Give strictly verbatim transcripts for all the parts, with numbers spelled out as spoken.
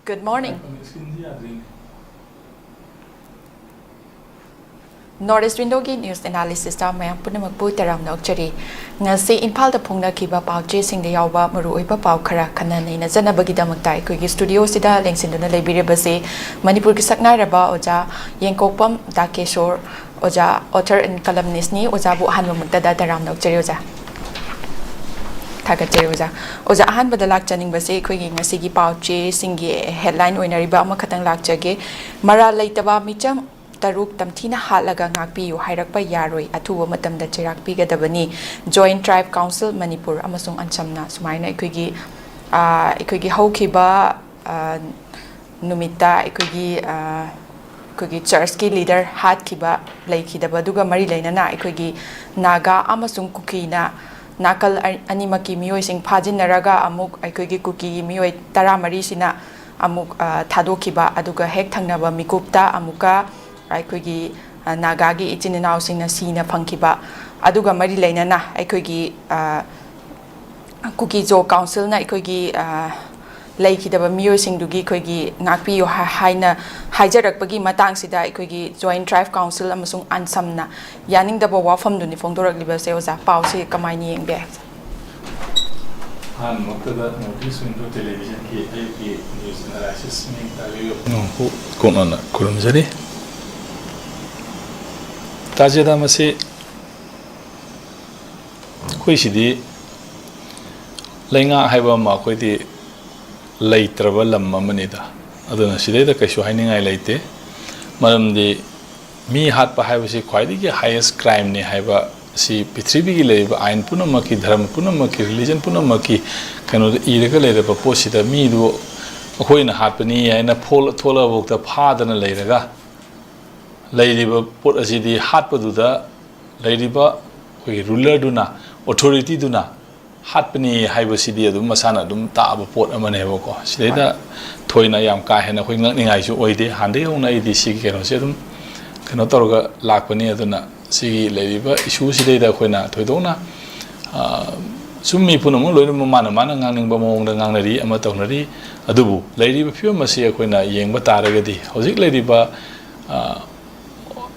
Good morning. North East Window-ꯒꯤ news analysis-ꯇ ꯃꯌꯥꯝ ꯄꯨꯝꯅꯃꯛꯄꯨ ꯇꯔꯥꯝꯅ ꯑꯣꯛꯆꯔꯤ꯫ ꯉꯁꯤ ꯏꯝꯐꯥꯜꯗ ꯐꯣꯡꯅꯈꯤꯕ ꯄꯥꯎ ꯆꯦꯁꯤꯡꯗ ꯌꯥꯎꯕ ꯃꯔꯨꯑꯣꯏꯕ ꯄꯥꯎ ꯈꯔ ꯈꯟꯅ ꯅꯩꯅꯖꯅꯕꯒꯤꯗꯃꯛꯇ ꯑꯩꯈꯣꯏꯒꯤ studio-ꯁꯤꯗ ꯂꯦꯡꯁꯤꯟꯗꯨꯅ ꯂꯩꯕꯤꯔꯤꯕꯁꯤ ꯃꯅꯤꯄꯨꯔꯒꯤ ꯁꯛꯅꯥꯏꯔꯕ ꯑꯣꯖꯥ ꯌꯦꯡꯀꯣꯛꯄꯝ ꯗꯥꯀꯦꯁꯣꯔ, ꯑꯣꯖꯥ, author and columnist-ꯅꯤ꯫ ꯑꯣꯖꯥꯕꯨ ꯑꯍꯥꯟꯕꯃꯛꯇꯗ ꯇꯔꯥꯝꯅ ꯑꯣꯛꯆꯔꯤ ꯑꯣꯖꯥ꯫ ꯊꯥꯒꯠꯆꯔꯤ ꯑꯣꯖꯥ꯫ ꯑꯣꯖꯥ, ꯑꯍꯥꯟꯕꯗ ꯂꯥꯛꯆꯅꯤꯡꯕꯁꯤ ꯑꯩꯈꯣꯏꯒꯤ ꯉꯁꯤꯒꯤ ꯄꯥꯎ ꯆꯦꯁꯤꯡꯒꯤ headline ꯑꯣꯏꯅꯔꯤꯕ ꯑꯃꯈꯛꯇꯪ ꯂꯥꯛꯆꯒꯦ꯫ ꯃꯔꯥꯜ ꯂꯩꯇꯕ ꯃꯤꯆꯝ ꯇꯔꯨꯛ ꯇꯝꯊꯤꯅ ꯍꯥꯠꯂꯒ ꯉꯥꯛꯄꯤꯌꯨ ꯍꯥꯏꯔꯛꯄ ꯌꯥꯔꯣꯏ, ꯑꯊꯨꯕ ꯃꯇꯝꯗ ꯆꯩꯔꯥꯛ ꯄꯤꯒꯗꯕꯅꯤ꯫ Joint Tribe Council ꯃꯅꯤꯄꯨꯔ ꯑꯃꯁꯨꯡ ꯑꯟꯁꯝꯅ ꯁꯨꯃꯥꯏꯅ ꯑꯩꯈꯣꯏꯒꯤ, ꯑ, ꯑꯩꯈꯣꯏꯒꯤ ꯍꯧꯈꯤꯕ, ꯑ, ꯅꯨꯃꯤꯠꯇ ꯑꯩꯈꯣꯏꯒꯤ, ꯑ, ꯑꯩꯈꯣꯏꯒꯤ church-ꯀꯤ leader ꯍꯥꯠꯈꯤꯕ ꯂꯩꯈꯤꯗꯕ ꯑꯗꯨꯒ ꯃꯔꯤ ꯂꯩꯅꯅ ꯑꯩꯈꯣꯏꯒꯤ ꯅꯥꯒꯥ ꯑꯃꯁꯨꯡ ꯀꯨꯀꯤꯅ ꯅꯥꯀꯜ ꯑ-, ꯑꯅꯤꯃꯛꯀꯤ ꯃꯤꯑꯣꯏꯁꯤꯡ ꯐꯥꯖꯤꯟꯅꯔꯒ ꯑꯃꯨꯛ ꯑꯩꯈꯣꯏꯒꯤ ꯀꯨꯀꯤꯒꯤ ꯃꯤꯑꯣꯏ ꯇꯔꯥꯃꯔꯤꯁꯤꯅ ꯑꯃꯨꯛ, ꯑ, ꯊꯥꯗꯣꯛꯈꯤꯕ, ꯑꯗꯨꯒ ꯍꯦꯛ ꯊꯪꯅꯕ ꯃꯤꯀꯨꯞꯇ ꯑꯃꯨꯛꯀ ꯑꯩꯈꯣꯏꯒꯤ, ꯑ, ꯅꯥꯒꯥꯒꯤ ꯏꯆꯤꯟ ꯏꯅꯥꯎꯁꯤꯡꯅ ꯁꯤꯅ ꯐꯪꯈꯤꯕ, ꯑꯗꯨꯒ ꯃꯔꯤ ꯂꯩꯅꯅ ꯑꯩꯈꯣꯏꯒꯤ, ꯑ, ꯀꯨꯀꯤ-ꯖꯣ Council-ꯅ ꯑꯩꯈꯣꯏꯒꯤ, ꯑ, ꯂꯩꯈꯤꯗꯕ ꯃꯤꯑꯣꯏꯁꯤꯡꯗꯨꯒꯤ ꯑꯩꯈꯣꯏꯒꯤ ꯉꯥꯛꯄꯤꯌꯨ ꯍꯥ-, ꯍꯥꯏꯅ ꯍꯥꯏꯖꯔꯛꯄꯒꯤ ꯃꯇꯥꯡꯁꯤꯗ ꯑꯩꯈꯣꯏꯒꯤ Joint Tribe Council ꯑꯃꯁꯨꯡ ꯑꯟꯁꯝꯅ ꯌꯥꯅꯤꯡꯗꯕ ꯋꯥꯐꯝꯗꯨꯅꯤ ꯐꯣꯡꯗꯣꯔꯛꯂꯤꯕꯁꯦ꯫ ꯑꯣꯖꯥ, ꯄꯥꯎꯁꯤ ꯀꯃꯥꯏꯅ ꯌꯦꯡꯕ ꯌꯥꯏ? ꯑꯍꯥꯟꯕꯃꯛꯇꯗ North East Window Television-ꯒꯤ ꯑꯌꯨꯛꯀꯤ news analysis ꯃꯤꯡ ꯇꯥꯕꯤꯌꯨ꯫ ꯅꯣꯡꯄꯣꯛ ꯀꯣꯛꯅꯅ ꯈꯨꯔꯨꯝꯖꯔꯤ꯫ ꯇꯥꯖꯦꯗ ꯃꯁꯤ ꯑꯩꯈꯣꯏ ꯁꯤꯗꯤ ꯂꯩꯉꯥꯛ ꯍꯥꯏꯕ ꯑꯃ ꯑꯩꯈꯣꯏꯗꯤ ꯂꯩꯇ꯭ꯔꯕ ꯂꯝ ꯑꯃꯅꯤꯗ꯫ ꯑꯗꯨꯅ ꯁꯤꯗꯩꯗ ꯀꯩꯁꯨ ꯍꯥꯏꯅꯤꯡꯉꯥꯏ ꯂꯩꯇꯦ꯫ ꯃꯔꯝꯗꯤ ꯃꯤ ꯍꯥꯠꯄ ꯍꯥꯏꯕꯁꯤ ꯈ꯭ꯋꯥꯏꯗꯒꯤ highest crime-ꯅꯤ ꯍꯥꯏꯕ ꯑꯁꯤ ꯄ꯭ꯔꯤꯊꯤꯕꯤꯒꯤ ꯂꯩꯔꯤꯕ ꯑꯥꯏꯟ ꯄꯨꯝꯅꯃꯛꯀꯤ, ꯙꯔꯃ ꯄꯨꯝꯅꯃꯛꯀꯤ, religion ꯄꯨꯝꯅꯃꯛꯀꯤ ꯀꯩꯅꯣꯗ ꯏꯔꯒ ꯂꯩꯔꯕ ꯄꯣꯠꯁꯤꯗ ꯃꯤꯗꯨ ꯑꯩꯈꯣꯏꯅ ꯍꯥꯠꯄꯅꯤ ꯍꯥꯏꯅ ꯐꯣꯜ-, ꯊꯣꯛꯂꯛꯑꯐꯥꯎꯗ ꯐꯥꯗꯅ ꯂꯩꯔꯒ ꯂꯩꯔꯤꯕ ꯄꯣꯠ ꯑꯁꯤꯗꯤ ꯍꯥꯠꯄꯗꯨꯗ ꯂꯩꯔꯤꯕ ꯑꯩꯈꯣꯏꯒꯤ ruler-ꯗꯨꯅ, authority-ꯗꯨꯅ ꯍꯥꯠꯄꯅꯤ ꯍꯥꯏꯕꯁꯤꯗꯤ ꯑꯗꯨꯝ ꯃꯁꯥꯅ ꯑꯗꯨꯝ ꯇꯥꯛꯑꯕ ꯄꯣꯠ ꯑꯃꯅꯦꯕꯀꯣ꯫ ꯁꯤꯗꯩꯗ ꯊꯣꯏꯅ ꯌꯥꯝ ꯀꯥ ꯍꯦꯟꯅ ꯑꯩꯈꯣꯏ ꯉꯛꯅꯤꯡꯉꯥꯏꯁꯨ ꯑꯣꯏꯗꯦ꯫ ꯍꯥꯟꯅꯗꯒꯤ ꯍꯧꯅ ꯑꯩꯗꯤ ꯁꯤꯒꯤ ꯀꯩꯅꯣꯁꯦ ꯑꯗꯨꯝ ꯀꯩꯅꯣ ꯇꯧꯔꯒ ꯂꯥꯛꯄꯅꯤ꯫ ꯑꯗꯨꯅ ꯁꯤꯒꯤ ꯂꯩꯔꯤꯕ issue-ꯁꯤꯗꯩꯗ ꯑꯩꯈꯣꯏꯅ ꯊꯣꯏꯗꯣꯛꯅ, ꯑ, ꯁꯨꯝ ꯃꯤ ꯄꯨꯝꯅꯃꯛ ꯂꯣꯏꯅꯃꯛ ꯃꯥꯅ ꯃꯥꯅ ꯉꯥꯡꯅꯤꯡꯕ ꯃꯑꯣꯡꯗ ꯉꯥꯡꯅꯔꯤ ꯑꯃ ꯇꯧꯅꯔꯤ꯫ ꯑꯗꯨꯕꯨ ꯂꯩꯔꯤꯕ ꯐꯤꯕꯝ ꯑꯁꯤ ꯑꯩꯈꯣꯏꯅ ꯌꯦꯡꯕ ꯇꯥꯔꯒꯗꯤ, ꯍꯧꯖꯤꯛ ꯂꯩꯔꯤꯕ, ꯑ,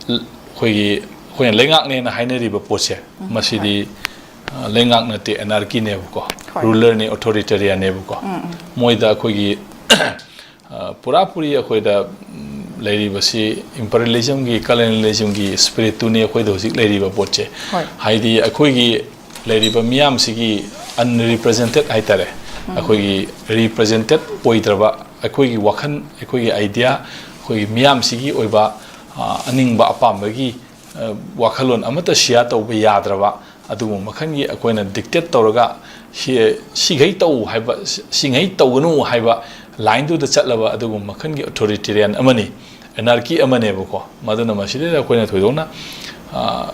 ꯑꯩꯈꯣꯏꯒꯤ, ꯑꯩꯈꯣꯏꯅ ꯂꯩꯉꯥꯛꯅꯦꯅ ꯍꯥꯏꯅꯔꯤꯕ ꯄꯣꯠꯁꯦ, ꯎꯝ, ꯃꯁꯤꯗꯤ, ꯍꯣꯏ꯫ ꯑ, ꯂꯩꯉꯥꯛ ꯅꯠꯇꯦ, ꯑꯦꯅꯥꯔꯀꯤꯅꯦꯕꯀꯣ꯫ ꯍꯣꯏ꯫ ꯔꯨꯂꯔꯅꯤ, ꯑꯣꯊꯣꯔꯤꯇꯦꯔꯤꯌꯥꯟꯅꯦꯕꯀꯣ꯫ ꯎꯝ, ꯎꯝ꯫ ꯃꯣꯏꯗ ꯑꯩꯈꯣꯏꯒꯤ ꯑ, ꯄꯨꯔꯥ ꯄꯨꯔꯤ ꯑꯩꯈꯣꯏꯗ, ꯎꯝ, ꯂꯩꯔꯤꯕꯁꯤ ꯏꯝꯄꯔꯤꯌꯦꯂꯤꯖꯝꯒꯤ, ꯀꯂꯣꯅꯤꯌꯦꯂꯤꯖꯝꯒꯤ ꯁ꯭ꯄꯤꯔꯤꯠꯇꯨꯅꯤ ꯑꯩꯈꯣꯏꯗ ꯍꯧꯖꯤꯛ ꯂꯩꯔꯤꯕ ꯄꯣꯠꯁꯦ꯫ ꯍꯣꯏ꯫ ꯍꯥꯏꯗꯤ ꯑꯩꯈꯣꯏꯒꯤ ꯂꯩꯔꯤꯕ ꯃꯤꯌꯥꯝꯁꯤꯒꯤ ꯑꯟꯔꯤꯄ꯭ꯔꯦꯖꯦꯟꯇꯦꯠ ꯍꯥꯏꯇꯥꯔꯦ, ꯎꯝ꯫ ꯑꯩꯈꯣꯏꯒꯤ ꯔꯤꯄ꯭ꯔꯦꯖꯦꯟꯇꯦꯠ ꯑꯣꯏꯗ꯭ꯔꯕ, ꯑꯩꯈꯣꯏꯒꯤ ꯋꯥꯈꯜ, ꯑꯩꯈꯣꯏꯒꯤ ꯑꯥꯏꯗꯤꯌꯥ, ꯑꯩꯈꯣꯏꯒꯤ ꯃꯤꯌꯥꯝꯁꯤꯒꯤ ꯑꯣꯏꯕ, ꯑ, ꯑꯅꯤꯡꯕ ꯑꯄꯥꯝꯕꯒꯤ, ꯑ, ꯋꯥꯈꯜꯂꯣꯟ ꯑꯃꯠꯇ ꯁꯤꯌꯥ ꯇꯧꯕ ꯌꯥꯗ꯭ꯔꯕ, ꯑꯗꯨꯒꯨꯝꯕ ꯃꯈꯜꯒꯤ ꯑꯩꯈꯣꯏꯅ ꯗꯤꯛꯇꯦꯠ ꯇꯧꯔꯒ ꯁꯤ-, ꯁꯤꯈꯩ ꯇꯧ ꯍꯥꯏꯕ, ꯁꯤ-, ꯁꯤꯉꯩ ꯇꯧꯒꯅꯨ ꯍꯥꯏꯕ ꯂꯥꯏꯟꯗꯨꯗ ꯆꯠꯂꯕ ꯑꯗꯨꯒꯨꯝꯕ ꯃꯈꯜꯒꯤ ꯑꯣꯊꯣꯔꯤꯇꯦꯔꯤꯌꯥꯟ ꯑꯃꯅꯤ, ꯑꯦꯅꯥꯔꯀꯤ ꯑꯃꯅꯦꯕꯀꯣ꯫ ꯃꯗꯨꯅ ꯃꯁꯤꯗꯩꯗ ꯑꯩꯈꯣꯏꯅ ꯊꯣꯏꯗꯣꯛꯅ, ꯑ,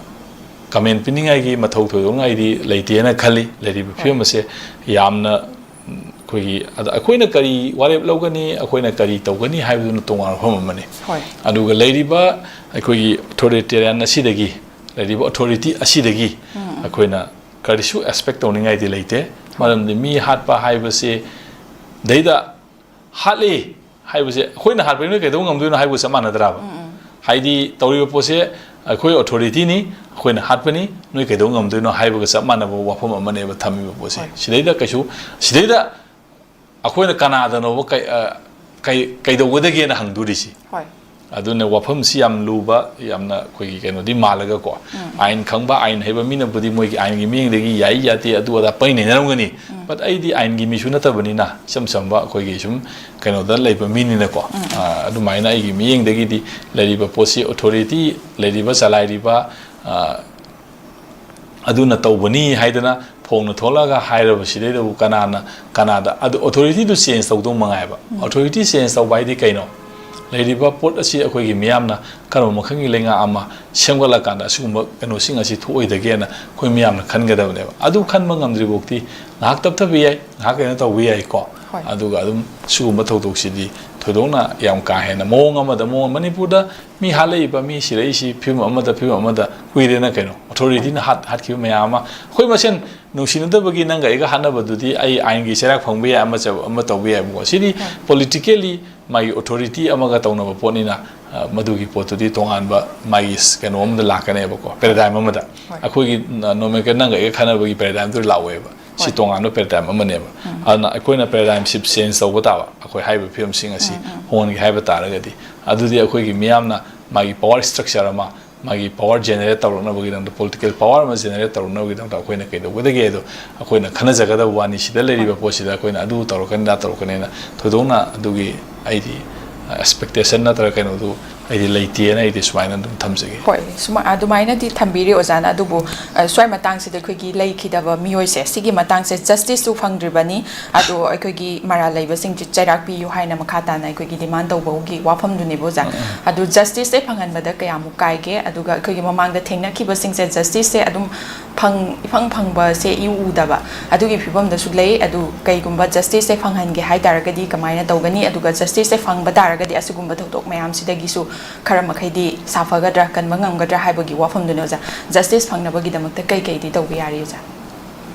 ꯀꯃꯦꯟ ꯄꯤꯅꯤꯡꯉꯥꯏꯒꯤ ꯃꯊꯧ ꯊꯣꯏꯗꯣꯛꯅ ꯑꯩꯗꯤ ꯂꯩꯇꯦꯅ ꯈꯜꯂꯤ꯫ ꯂꯩꯔꯤꯕ ꯍꯣꯏ꯫ ꯐꯤꯕꯝ ꯑꯁꯦ ꯌꯥꯝꯅ, ꯎꯝ, ꯑꯩꯈꯣꯏꯒꯤ, ꯑꯗ ꯑꯩꯈꯣꯏꯅ ꯀꯔꯤ ꯋꯥꯔꯦꯞ ꯂꯧꯒꯅꯤ, ꯑꯩꯈꯣꯏꯅ ꯀꯔꯤ ꯇꯧꯒꯅꯤ ꯍꯥꯏꯕꯗꯨꯅ ꯇꯣꯉꯥꯟꯕ ꯋꯥꯐꯝ ꯑꯃꯅꯤ꯫ ꯍꯣꯏ꯫ ꯑꯗꯨꯒ ꯂꯩꯔꯤꯕ ꯑꯩꯈꯣꯏꯒꯤ ꯑꯣꯊꯣꯔꯤꯇꯦꯔꯤꯌꯥꯟ ꯑꯁꯤꯗꯒꯤ, ꯂꯩꯔꯤꯕ ꯑꯣꯊꯣꯔꯤꯇꯤ ꯑꯁꯤꯗꯒꯤ ꯎꯝ꯫ ꯑꯩꯈꯣꯏꯅ ꯀꯔꯤꯁꯨ ꯑꯦꯛꯁꯄꯦꯛ ꯇꯧꯅꯤꯡꯉꯥꯏꯗꯤ ꯂꯩꯇꯦ꯫ ꯃꯔꯝꯗꯤ ꯃꯤ ꯍꯥꯠꯄ ꯍꯥꯏꯕꯁꯦ ꯗꯩꯗ ꯍꯥꯠꯂꯦ ꯍꯥꯏꯕꯁꯦ, ꯑꯩꯈꯣꯏꯅ ꯍꯥꯠꯄꯗꯤ ꯅꯣꯏ ꯀꯩꯗꯧ ꯉꯝꯗꯣꯏꯅꯣ ꯍꯥꯏꯕꯒ ꯆꯞ ꯃꯥꯟꯅꯗ꯭ꯔꯥꯕ? ꯎꯝ, ꯎꯝ꯫ ꯍꯥꯏꯗꯤ ꯇꯧꯔꯤꯕ ꯄꯣꯠꯁꯦ ꯑꯩꯈꯣꯏ ꯑꯣꯊꯣꯔꯤꯇꯤꯅꯤ, ꯑꯩꯈꯣꯏꯅ ꯍꯥꯠꯄꯅꯤ, ꯅꯣꯏ ꯀꯩꯗꯧ ꯉꯝꯗꯣꯏꯅꯣ ꯍꯥꯏꯕꯒ ꯆꯞ ꯃꯥꯟꯅꯕ ꯋꯥꯐꯝ ꯑꯃꯅꯦꯕ ꯊꯝꯃꯤꯕ ꯄꯣꯠꯁꯦ꯫ ꯍꯣꯏ꯫ ꯁꯤꯗꯩꯗ ꯀꯩꯁꯨ, ꯁꯤꯗꯩꯗ ꯑꯩꯈꯣꯏꯅ ꯀꯅꯥꯗꯅꯣꯕ ꯀꯩ-, ꯑ, ꯀꯩ-, ꯀꯩꯗꯧꯒꯗꯒꯦꯅ ꯍꯪꯗꯣꯔꯤꯁꯤ꯫ ꯍꯣꯏ꯫ ꯑꯗꯨꯅ ꯋꯥꯐꯝꯁꯤ ꯌꯥꯝ ꯂꯨꯕ, ꯌꯥꯝꯅ ꯑꯩꯈꯣꯏꯒꯤ ꯀꯩꯅꯣꯗꯤ ꯃꯥꯜꯂꯒꯀꯣ꯫ ꯎꯝ꯫ ꯑꯥꯏꯟ ꯈꯪꯕ, ꯑꯥꯏꯟ ꯍꯩꯕ ꯃꯤꯅꯕꯨꯗꯤ ꯃꯣꯏꯒꯤ ꯑꯥꯏꯟꯒꯤ ꯃꯤꯠꯌꯦꯡꯗꯒꯤ ꯌꯥꯏ ꯌꯥꯗꯦ ꯑꯗꯨ ꯑꯗꯥ ꯄꯪꯅꯩꯅꯔꯝꯒꯅꯤ꯫ ꯎꯝ꯫ But ꯑꯩꯗꯤ ꯑꯥꯏꯟꯒꯤ ꯃꯤꯁꯨ ꯅꯠꯇꯕꯅꯤꯅ, ꯏꯆꯝ ꯆꯝꯕ ꯑꯩꯈꯣꯏꯒꯤ ꯁꯨꯝ ꯀꯩꯅꯣꯗ ꯂꯩꯕ ꯃꯤꯅꯤꯅꯀꯣ꯫ ꯎꯝ, ꯎꯝ꯫ ꯑ, ꯑꯗꯨꯃꯥꯏꯅ ꯑꯩꯒꯤ ꯃꯤꯠꯌꯦꯡꯗꯒꯤꯗꯤ ꯂꯩꯔꯤꯕ ꯄꯣꯠꯁꯤ ꯑꯣꯊꯣꯔꯤꯇꯤ ꯂꯩꯔꯤꯕ, ꯆꯂꯥꯏꯔꯤꯕ, ꯑ, ꯑꯗꯨꯅ ꯇꯧꯕꯅꯤ ꯍꯥꯏꯗꯅ ꯐꯣꯡꯅ ꯊꯣꯛꯂꯒ ꯍꯥꯏꯔꯕꯁꯤꯗꯩꯗꯕꯨ ꯀꯅꯥꯅ, ꯀꯅꯥꯗ? ꯑꯗꯨ ꯑꯣꯊꯣꯔꯤꯇꯤꯗꯨ ꯆꯦꯟꯖ ꯇꯧꯗꯧ ꯃꯉꯥꯏꯕ꯫ ꯎꯝ꯫ ꯑꯣꯊꯣꯔꯤꯇꯤ ꯆꯦꯟꯖ ꯇꯧꯕ ꯍꯥꯏꯗꯤ ꯀꯩꯅꯣ? ꯂꯩꯔꯤꯕ ꯄꯣꯠ ꯑꯁꯤ ꯑꯩꯈꯣꯏꯒꯤ ꯃꯤꯌꯥꯝꯅ ꯀꯔꯝꯕ ꯃꯈꯜꯒꯤ ꯂꯩꯉꯥꯛ ꯑꯃ ꯁꯦꯝꯒꯠꯂꯀꯥꯟꯗ ꯑꯁꯤꯒꯨꯝꯕ ꯀꯩꯅꯣꯁꯤꯡ ꯑꯁꯤ ꯊꯣꯛꯑꯣꯏꯗꯒꯦꯅ ꯑꯩꯈꯣꯏ ꯃꯤꯌꯥꯝꯅ ꯈꯟꯒꯗꯕꯅꯦꯕ꯫ ꯑꯗꯨ ꯈꯟꯕ ꯉꯝꯗ꯭ꯔꯤꯐꯥꯎꯗꯤ ꯉꯥꯏꯍꯥꯛ ꯇꯞꯊꯕ ꯌꯥꯏ, ꯉꯥꯏꯍꯥꯛ ꯀꯩꯅꯣ ꯇꯧꯕ ꯌꯥꯏꯀꯣ꯫ ꯍꯣꯏ꯫ ꯑꯗꯨꯒ ꯑꯗꯨꯝ ꯁꯤꯒꯨꯝꯕ ꯊꯧꯗꯣꯛꯁꯤꯗꯤ ꯊꯣꯏꯗꯣꯛꯅ ꯌꯥꯝ ꯀꯥ ꯍꯦꯟꯅ ꯃꯑꯣꯡ ꯑꯃꯗ, ꯃꯑꯣꯡ ꯃꯅꯤꯄꯨꯔꯗ ꯃꯤ ꯍꯥꯠꯂꯛꯏꯕ, ꯃꯤ ꯁꯤꯔꯛꯏꯁꯤ ꯐꯤꯕꯝ ꯑꯃꯗ, ꯐꯤꯕꯝ ꯑꯃꯗ ꯀꯨꯏꯔꯦꯅ ꯀꯩꯅꯣ, ꯑꯣꯊꯣꯔꯤꯇꯤꯅ ꯍꯥꯠ ꯍꯥꯠꯈꯤꯕ ꯃꯌꯥꯝ ꯑꯃ, ꯑꯩꯈꯣꯏ ꯃꯁꯦꯟ ꯅꯨꯡꯁꯤꯅꯗꯕꯒꯤ ꯅꯪꯒ ꯑꯩꯒ ꯍꯥꯠꯅꯕꯗꯨꯗꯤ ꯑꯩ ꯑꯥꯏꯟꯒꯤ ꯆꯩꯔꯥꯛ ꯐꯪꯕ ꯌꯥꯏ, ꯑꯃ ꯆ- ꯑꯃ ꯇꯧꯕ ꯌꯥꯏꯕꯀꯣ꯫ ꯁꯤꯗꯤ ꯍꯣꯏ꯫ Politically ꯃꯥꯒꯤ ꯑꯣꯊꯣꯔꯤꯇꯤ ꯑꯃꯒ ꯇꯧꯅꯕ ꯄꯣꯠꯅꯤꯅ, ꯑ, ꯃꯗꯨꯒꯤ ꯄꯣꯠꯇꯨꯗꯤ ꯇꯣꯉꯥꯟꯕ ꯃꯥꯒꯤ ꯀꯩꯅꯣ ꯑꯃꯗ ꯂꯥꯛꯀꯅꯦꯕꯀꯣ, ꯄꯦꯔꯥꯗꯥꯏꯝ ꯑꯃꯗ꯫ ꯍꯣꯏ꯫ ꯑꯩꯈꯣꯏꯒꯤ ꯅ- ꯅꯣꯔꯃꯦꯜ ꯅꯪꯒ ꯑꯩꯒ ꯈꯠꯅꯕꯒꯤ ꯄꯦꯔꯥꯗꯥꯏꯝꯗꯨ ꯂꯥꯛꯑꯣꯏꯕ꯫ ꯁꯤ ꯍꯣꯏ꯫ ꯇꯣꯉꯥꯟꯕ ꯄꯦꯔꯥꯗꯥꯏꯝ ꯑꯃꯅꯦꯕ꯫ ꯎꯝ꯫ ꯑꯗꯨꯅ ꯑꯩꯈꯣꯏꯅ ꯄꯦꯔꯥꯗꯥꯏꯝ ꯁꯤꯞ ꯆꯦꯟꯖ ꯇꯧꯕ ꯇꯥꯕ, ꯑꯩꯈꯣꯏ ꯍꯥꯏꯔꯤꯕ ꯐꯤꯕꯝꯁꯤꯡ ꯑꯁꯤ ꯎꯝ, ꯎꯝ꯫ ꯍꯣꯡꯍꯟꯒꯦ ꯍꯥꯏꯕ ꯇꯥꯔꯒꯗꯤ, ꯑꯗꯨꯗꯤ ꯑꯩꯈꯣꯏꯒꯤ ꯃꯤꯌꯥꯝꯅ ꯃꯥꯒꯤ ꯄꯋꯥꯔ ꯁ꯭ꯇ꯭ꯔꯛꯆꯔ ꯑꯃ, ꯃꯥꯒꯤ ꯄꯋꯥꯔ ꯖꯦꯅꯦꯔꯦꯠ ꯇꯧꯔꯛꯅꯕꯒꯤꯗꯃꯛꯇ, ꯄꯣꯂꯤꯇꯤꯀꯦꯜ ꯄꯋꯥꯔ ꯑꯃ ꯖꯦꯅꯦꯔꯦꯠ ꯇꯧꯔꯛꯅꯕꯒꯤꯗꯃꯛꯇ ꯑꯩꯈꯣꯏꯅ ꯀꯩꯗꯧꯒꯗꯒꯦ ꯑꯗꯣ, ꯑꯩꯈꯣꯏꯅ ꯈꯟꯅꯖꯒꯗꯕ ꯋꯥꯅꯤ꯫ ꯁꯤꯗ ꯂꯩꯔꯤꯕ ꯍꯣꯏ꯫ ꯄꯣꯠꯁꯤꯗ ꯑꯩꯈꯣꯏꯅ ꯑꯗꯨ ꯇꯧꯔꯛꯀꯅꯤ, ꯑꯗꯥ ꯇꯧꯔꯛꯀꯅꯤꯅ ꯊꯣꯏꯗꯣꯛꯅ ꯑꯗꯨꯒꯤ ꯑꯩꯗꯤ ꯑꯦꯛꯁꯄꯦꯛꯇꯦꯁꯟ ꯅꯠꯇ꯭ꯔꯒ ꯀꯩꯅꯣꯗꯨ ꯑꯩꯗꯤ ꯂꯩꯇꯦꯅ ꯑꯩꯗꯤ ꯁꯨꯃꯥꯏꯅ ꯑꯗꯨꯝ ꯊꯝꯖꯒꯦ꯫ ꯍꯣꯏ, ꯁꯨꯃꯥꯏ-, ꯑꯗꯨꯃꯥꯏꯅꯗꯤ ꯊꯝꯕꯤꯔꯤ ꯑꯣꯖꯥꯅ, ꯑꯗꯨꯕꯨ, ꯑ, ꯁ꯭ꯋꯥꯏ ꯃꯇꯥꯡꯁꯤꯗ ꯑꯩꯈꯣꯏꯒꯤ ꯂꯩꯈꯤꯗꯕ ꯃꯤꯑꯣꯏꯁꯦ, ꯁꯤꯒꯤ ꯃꯇꯥꯡꯁꯦ ꯖꯁꯇꯤꯁꯁꯨ ꯐꯪꯗ꯭ꯔꯤꯕꯅꯤ, ꯑꯗꯣ ꯑꯩꯈꯣꯏꯒꯤ ꯃꯔꯥꯜ ꯂꯩꯕꯁꯤꯡꯁꯦ ꯆꯩꯔꯥꯛ ꯄꯤꯌꯨ ꯍꯥꯏꯅ ꯃꯈꯥ ꯇꯥꯅ ꯑꯩꯈꯣꯏꯒꯤ ꯗꯤꯃꯥꯟ ꯇꯧꯕꯒꯤ ꯋꯥꯐꯝꯗꯨꯅꯦꯕ ꯑꯣꯖꯥ꯫ ꯎꯝ, ꯎꯝ꯫ ꯑꯗꯨ ꯖꯁꯇꯤꯁꯁꯦ ꯐꯪꯍꯟꯕꯗ ꯀꯌꯥꯃꯨꯛ ꯀꯥꯏꯒꯦ? ꯑꯗꯨꯒ ꯑꯩꯈꯣꯏꯒꯤ ꯃꯃꯥꯡꯗ ꯊꯦꯡꯅꯈꯤꯕꯁꯤꯡꯁꯦ ꯖꯁꯇꯤꯁꯁꯦ ꯑꯗꯨꯝ ꯐꯪ-, ꯏꯐꯪ ꯐꯪꯕꯁꯦ ꯏꯎ ꯎꯗꯕ, ꯑꯗꯨꯒꯤ ꯐꯤꯕꯝꯗꯁꯨ ꯂꯩ꯫ ꯑꯗꯨ ꯀꯩꯒꯨꯝꯕ ꯖꯁꯇꯤꯁꯁꯦ ꯐꯪꯍꯟꯒꯦ ꯍꯥꯏ ꯇꯥꯔꯒꯗꯤ ꯀꯃꯥꯏꯅ ꯇꯧꯒꯅꯤ? ꯑꯗꯨꯒ ꯖꯁꯇꯤꯁꯁꯦ ꯐꯪꯕ ꯇꯥꯔꯒꯗꯤ ꯑꯁꯤꯒꯨꯝꯕ ꯊꯧꯗꯣꯛ ꯃꯌꯥꯝꯁꯤꯗꯒꯤꯁꯨ ꯈꯔ ꯃꯈꯩꯗꯤ ꯁꯥꯐꯒꯗ꯭ꯔꯥ, ꯀꯟꯕ ꯉꯝꯒꯗ꯭ꯔꯥ ꯍꯥꯏꯕꯒꯤ ꯋꯥꯐꯝꯗꯨꯅꯦ ꯑꯣꯖꯥ꯫ ꯖꯁꯇꯤꯁ ꯐꯪꯅꯕꯒꯤꯗꯃꯛꯇ ꯀꯩ ꯀꯩꯗꯤ ꯇꯧꯕ ꯌꯥꯔꯤ ꯑꯣꯖꯥ?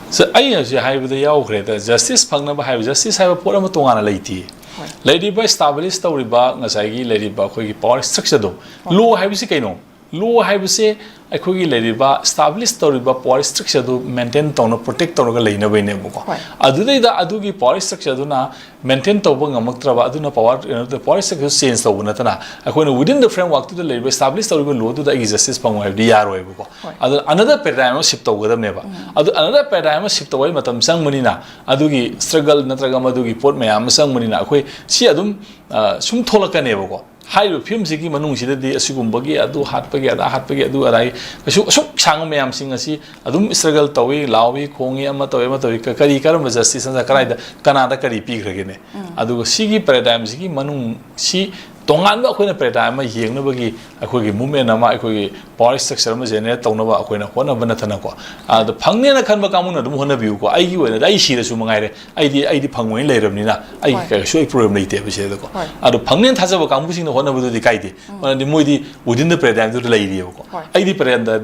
ꯁ-, ꯑꯩ ꯍꯧꯖꯤꯛ ꯍꯥꯏꯕꯗ ꯌꯥꯎꯈ꯭ꯔꯦꯗ, ꯖꯁꯇꯤꯁ ꯐꯪꯅꯕ ꯍꯥꯏꯕ, ꯖꯁꯇꯤꯁ ꯍꯥꯏꯕ ꯄꯣꯠ ꯑꯃ ꯇꯣꯉꯥꯟꯅ ꯂꯩꯇꯦ꯫ ꯍꯣꯏ꯫ ꯂꯩꯔꯤꯕ, establish ꯇꯧꯔꯤꯕ ꯉꯁꯥꯏꯒꯤ ꯂꯩꯔꯤꯕ ꯑꯩꯈꯣꯏꯒꯤ ꯄꯋꯥꯔ ꯁ꯭ꯇ꯭ꯔꯛꯆꯔꯗꯣ, ꯍꯣꯏ꯫ Law ꯍꯥꯏꯕꯁꯤ ꯀꯩꯅꯣ? Law ꯍꯥꯏꯕꯁꯦ ꯑꯩꯈꯣꯏꯒꯤ ꯂꯩꯔꯤꯕ, establish ꯇꯧꯔꯤꯕ ꯄꯋꯥꯔ ꯁ꯭ꯇ꯭ꯔꯛꯆꯔꯗꯨ ꯃꯦꯟꯇꯦꯟ ꯇꯧꯅ, ꯄ꯭ꯔꯣꯇꯦꯛ ꯇꯧꯔꯒ ꯂꯩꯅꯕꯩꯅꯦꯕꯀꯣ꯫ ꯍꯣꯏ꯫ ꯑꯗꯨꯗꯩꯗ ꯑꯗꯨꯒꯤ ꯄꯋꯥꯔ ꯁ꯭ꯇ꯭ꯔꯛꯆꯔꯗꯨꯅ ꯃꯦꯟꯇꯦꯟ ꯇꯧꯕ ꯉꯝꯃꯛꯇ꯭ꯔꯕ, ꯑꯗꯨꯅ ꯄꯋꯥꯔ, ꯀꯩꯅꯣ, ꯄꯋꯥꯔ ꯁ꯭ꯇ꯭ꯔꯛꯆꯔ ꯆꯦꯟꯖ ꯇꯧꯕ ꯅꯠꯇꯅ, ꯑꯩꯈꯣꯏꯅ within the framework ꯇꯨꯗ ꯂꯩꯔꯤꯕ, establish ꯇꯧꯔꯤꯕ law ꯗꯨꯗ ꯑꯩꯒꯤ ꯖꯁꯇꯤꯁ ꯐꯪꯉꯣꯏ ꯍꯥꯏꯕꯗꯤ ꯌꯥꯔꯣꯏꯕꯀꯣ꯫ ꯍꯣꯏ꯫ ꯑꯗꯨ another paradigm ꯑꯃ ꯁꯤꯞ ꯇꯧꯒꯗꯕꯅꯦꯕ꯫ ꯎꯝ꯫ ꯑꯗꯨ another paradigm ꯑꯃ ꯁꯤꯞ ꯇꯧꯕꯒꯤ ꯃꯇꯝ ꯆꯪꯕꯅꯤꯅ, ꯑꯗꯨꯒꯤ ꯁ꯭ꯇ꯭ꯔꯒꯜ ꯅꯠꯇ꯭ꯔꯒ ꯃꯗꯨꯒꯤ ꯄꯣꯠ ꯃꯌꯥꯝ ꯑꯃ ꯆꯪꯕꯅꯤꯅ, ꯑꯩꯈꯣꯏ ꯁꯤ ꯑꯗꯨꯝ, ꯑ, ꯁꯨꯝ ꯊꯣꯛꯂꯛꯀꯅꯦꯕꯀꯣ꯫ ꯍꯥꯏꯔꯤꯕ ꯐꯤꯕꯝꯁꯤꯒꯤ ꯃꯅꯨꯡꯁꯤꯗꯗꯤ ꯑꯁꯤꯒꯨꯝꯕꯒꯤ, ꯑꯗꯨ ꯍꯥꯠꯄꯒꯤ, ꯑꯗꯥ ꯍꯥꯠꯄꯒꯤ, ꯑꯗꯨ ꯑꯗꯥꯒꯤ ꯀꯩꯁꯨ ꯑꯁꯨꯛ ꯁꯥꯡꯕ ꯃꯌꯥꯝꯁꯤꯡ ꯑꯁꯤ ꯑꯗꯨꯝ ꯁ꯭ꯇ꯭ꯔꯒꯜ ꯇꯧꯏ, ꯂꯥꯎꯏ, ꯈꯣꯡꯏ, ꯑꯃ ꯇꯧꯏ, ꯑꯃ ꯇꯧꯏ, ꯀ-, ꯀꯔꯤ, ꯀꯔꯝꯕ ꯖꯁꯇꯤꯁ ꯅꯠꯇ꯭ꯔꯒ ꯀꯗꯥꯏꯗ, ꯀꯅꯥꯗ ꯀꯔꯤ ꯄꯤꯈ꯭ꯔꯒꯦꯅꯦ? ꯎꯝ꯫ ꯑꯗꯨꯒ ꯁꯤꯒꯤ ꯄꯦꯔꯥꯗꯥꯏꯝꯁꯤꯒꯤ ꯃꯅꯨꯡ, ꯁꯤ ꯇꯣꯉꯥꯟꯕ ꯑꯩꯈꯣꯏꯅ ꯄꯦꯔꯥꯗꯥꯏꯝ ꯑꯃ ꯌꯦꯡꯅꯕꯒꯤ ꯑꯩꯈꯣꯏꯒꯤ ꯃꯨꯞꯃꯦꯟ ꯑꯃ, ꯑꯩꯈꯣꯏꯒꯤ ꯄꯥꯋꯔ ꯁ꯭ꯇ꯭ꯔꯛꯆꯔ ꯑꯃ ꯖꯦꯅꯦꯔꯦꯠ ꯇꯧꯅꯕ ꯑꯩꯈꯣꯏꯅ ꯍꯣꯠꯅꯕ ꯅꯠꯇꯅꯀꯣ, ꯑꯗꯣ ꯐꯪꯅꯦꯅ ꯈꯟꯕ ꯀꯥꯡꯕꯨꯅ ꯑꯗꯨꯝ ꯍꯣꯠꯅꯕꯤꯌꯨꯀꯣ꯫ ꯑꯩꯒꯤ ꯑꯣꯏꯅꯗꯤ ꯑꯩ ꯁꯤꯔꯁꯨ ꯃꯉꯥꯏꯔꯦ, ꯑꯩꯗꯤ ꯑꯩꯗꯤ ꯐꯪꯉꯣꯏꯅ ꯂꯩꯔꯕꯅꯤꯅ ꯑꯩꯒꯤ ꯍꯣꯏ꯫ ꯀꯩꯁꯨ ꯑꯩ ꯄ꯭ꯔꯣꯕ꯭ꯂꯦꯝ ꯂꯩꯇꯦꯕ ꯁꯤꯗꯀꯣ꯫ ꯍꯣꯏ꯫ ꯑꯗꯣ ꯐꯪꯅꯦꯅ ꯊꯥꯖꯕ ꯀꯥꯡꯕꯨꯁꯤꯡꯅ ꯍꯣꯠꯅꯕꯗꯨꯗꯤ ꯀꯥꯏꯗꯦ꯫ ꯎꯝ꯫ ꯃꯔꯝꯗꯤ ꯃꯣꯏꯗꯤ ꯋꯤꯗꯤꯟ ꯗ ꯄꯦꯔꯥꯗꯥꯏꯝꯗꯨꯗ ꯂꯩꯔꯤꯑꯕꯀꯣ꯫ ꯍꯣꯏ꯫ ꯑꯩꯗꯤ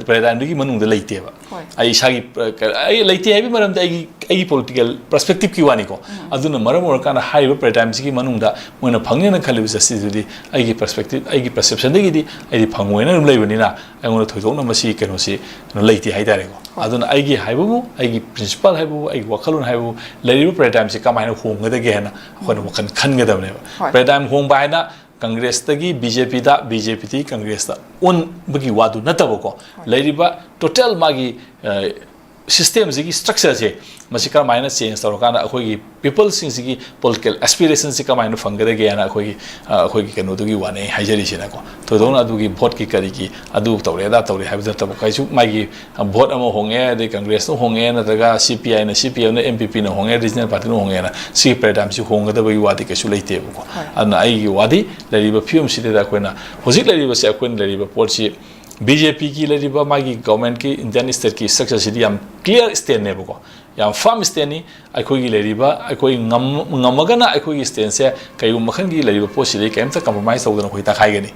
ꯄꯦꯔꯥꯗꯥꯏꯝꯗꯨꯒꯤ ꯃꯅꯨꯡꯗ ꯂꯩꯇꯦꯕ꯫ ꯍꯣꯏ꯫ ꯑꯩ ꯏꯁꯥꯒꯤ, ꯑ, ꯀ-, ꯑꯩ ꯂꯩꯇꯦ ꯍꯥꯏꯕꯒꯤ ꯃꯔꯝꯗꯤ ꯑꯩꯒꯤ, ꯑꯩꯒꯤ ꯄꯣꯂꯤꯇꯤꯀꯦꯜ ꯄꯔꯁꯄꯦꯛꯇꯤꯞꯀꯤ ꯋꯥꯅꯤꯀꯣ꯫ ꯎꯝ꯫ ꯑꯗꯨꯅ ꯃꯔꯝ ꯑꯣꯏꯔꯀꯥꯟꯗ ꯍꯥꯏꯔꯤꯕ ꯄꯦꯔꯥꯗꯥꯏꯝꯁꯤꯒꯤ ꯃꯅꯨꯡꯗ ꯃꯣꯏꯅ ꯐꯪꯅꯦꯅ ꯈꯜꯂꯤꯕ ꯖꯁꯇꯤꯁꯇꯨꯗꯤ ꯑꯩꯒꯤ ꯄꯔꯁꯄꯦꯛꯇꯤꯞ, ꯑꯩꯒꯤ ꯄꯔꯁꯦꯞꯁꯟꯗꯒꯤꯗꯤ ꯑꯩꯗꯤ ꯐꯪꯉꯣꯏꯅ ꯑꯗꯨꯝ ꯂꯩꯕꯅꯤꯅ ꯑꯩꯉꯣꯟꯗ ꯊꯣꯏꯗꯣꯛꯅ ꯃꯁꯤ ꯀꯩꯅꯣꯁꯤ ꯀꯩꯅꯣ ꯂꯩꯇꯦ ꯍꯥꯏꯇꯥꯔꯦꯀꯣ꯫ ꯍꯣꯏ꯫ ꯑꯗꯨꯅ ꯑꯩꯒꯤ ꯍꯥꯏꯕꯕꯨ, ꯑꯩꯒꯤ ꯄ꯭ꯔꯤꯟꯁꯤꯄꯥꯜ ꯍꯥꯏꯕꯕꯨ, ꯑꯩꯒꯤ ꯋꯥꯈꯜꯂꯣꯟ ꯍꯥꯏꯕꯕꯨ, ꯂꯩꯔꯤꯕ ꯄꯦꯔꯥꯗꯥꯏꯝꯁꯤ ꯀꯃꯥꯏꯅ ꯍꯣꯡꯒꯗꯒꯦ ꯍꯥꯏꯅ ꯑꯩꯈꯣꯏꯅ ꯎꯝ꯫ ꯋꯥꯈꯜ ꯈꯟꯒꯗꯕꯅꯦꯕ꯫ ꯍꯣꯏ꯫ ꯄꯦꯔꯥꯗꯥꯏꯝ ꯍꯣꯡꯕ ꯍꯥꯏꯅ ꯀꯪꯒ꯭ꯔꯦꯁꯇꯒꯤ ꯕꯤ ꯖꯦ ꯄꯤꯗ, ꯕꯤ ꯖꯦ ꯄꯤꯗꯒꯤ ꯀꯪꯒ꯭ꯔꯦꯁꯇ ꯑꯣꯟꯕꯒꯤ ꯋꯥꯗꯨ ꯅꯠꯇꯕꯀꯣ, ꯍꯣꯏ꯫ ꯂꯩꯔꯤꯕ ꯇꯣꯇꯦꯜ ꯃꯥꯒꯤ, ꯑ, ꯁꯤꯁꯇꯦꯝꯁꯤꯒꯤ ꯁ꯭ꯇ꯭ꯔꯛꯆꯔꯁꯦ, ꯃꯁꯤ ꯀꯔꯝꯍꯥꯏꯅ ꯆꯦꯟꯖ ꯇꯧꯔꯀꯥꯟꯗ ꯑꯩꯈꯣꯏꯒꯤ ꯄꯤꯄꯜꯁꯤꯡꯁꯤꯒꯤ ꯄꯣꯂꯤꯇꯤꯀꯦꯜ ꯑꯦꯁꯄꯤꯔꯦꯁꯟꯁꯤ ꯀꯃꯥꯏꯅ ꯐꯪꯒꯗꯒꯦꯅ ꯑꯩꯈꯣꯏꯒꯤ, ꯑ, ꯑꯩꯈꯣꯏꯒꯤ ꯀꯩꯅꯣꯗꯨꯒꯤ ꯋꯥꯅꯦ ꯑꯩ ꯍꯥꯏꯖꯔꯤꯁꯤꯅꯀꯣ꯫ ꯊꯣꯏꯗꯣꯛꯅ ꯑꯗꯨꯒꯤ ꯚꯣꯠꯀꯤ ꯀꯔꯤꯒꯤ ꯑꯗꯨ ꯇꯧꯔꯦ ꯑꯗꯥ ꯇꯧꯔꯦ ꯍꯥꯏꯕ ꯅꯠꯇꯕ, ꯀꯩꯁꯨ ꯃꯥꯒꯤ ꯚꯣꯠ ꯑꯃ ꯍꯣꯡꯉꯦ, ꯑꯗꯩ ꯀꯪꯒ꯭ꯔꯦꯁꯅ ꯍꯣꯡꯉꯦ, ꯅꯠꯇ꯭ꯔꯒ ꯁꯤ ꯄꯤ ꯑꯥꯏꯅ, ꯁꯤ ꯄꯤ ꯑꯦꯝꯅ, ꯑꯦꯝ ꯄꯤ ꯄꯤꯅ ꯍꯣꯡꯉꯦ, ꯔꯤꯖꯅꯦꯜ ꯄꯥꯔꯇꯤꯅ ꯍꯣꯡꯉꯦꯅ ꯁꯤꯒꯤ ꯄꯦꯔꯥꯗꯥꯏꯝꯁꯤ ꯍꯣꯡꯒꯗꯕꯒꯤ ꯋꯥꯗꯤ ꯀꯩꯁꯨ ꯂꯩꯇꯦꯕꯀꯣ꯫ ꯍꯣꯏ꯫ ꯑꯗꯨꯅ ꯑꯩꯒꯤ ꯋꯥꯗꯤ ꯂꯩꯔꯤꯕ ꯐꯤꯕꯝꯁꯤꯗꯩꯗ ꯑꯩꯈꯣꯏꯅ ꯍꯧꯖꯤꯛ ꯂꯩꯔꯤꯕꯁꯦ, ꯑꯩꯈꯣꯏꯅ ꯂꯩꯔꯤꯕ ꯄꯣꯠꯁꯤ ꯕꯤ ꯖꯦ ꯄꯤꯒꯤ ꯂꯩꯔꯤꯕ ꯃꯥꯒꯤ ꯒꯣꯔꯃꯦꯟꯠꯀꯤ, ꯏꯟꯗꯤꯌꯥꯟ ꯁ꯭ꯇꯦꯠꯀꯤ ꯁ꯭ꯇ꯭ꯔꯛꯆꯔꯁꯤꯗꯤ ꯌꯥꯝ ꯀ꯭ꯂꯤꯌꯥꯔ ꯁ꯭ꯇꯦꯟꯅꯦꯕꯀꯣ, ꯌꯥꯝ ꯐꯥꯔꯝ ꯁ꯭ꯇꯦꯟꯅꯤ꯫ ꯑꯩꯈꯣꯏꯒꯤ ꯂꯩꯔꯤꯕ, ꯑꯩꯈꯣꯏ ꯉꯝ-, ꯉꯝꯃꯒꯅ ꯑꯩꯈꯣꯏꯒꯤ ꯁ꯭ꯇꯦꯟꯁꯦ ꯀꯩꯒꯨꯝꯕ ꯃꯈꯜꯒꯤ ꯂꯩꯔꯤꯕ ꯄꯣꯠꯁꯤꯗꯩ ꯀꯩꯝꯇ ꯀꯝꯄ꯭ꯔꯣꯃꯥꯏꯁ ꯇꯧꯗꯅ ꯑꯩꯈꯣꯏ ꯇꯛꯈꯥꯏꯒꯅꯤ,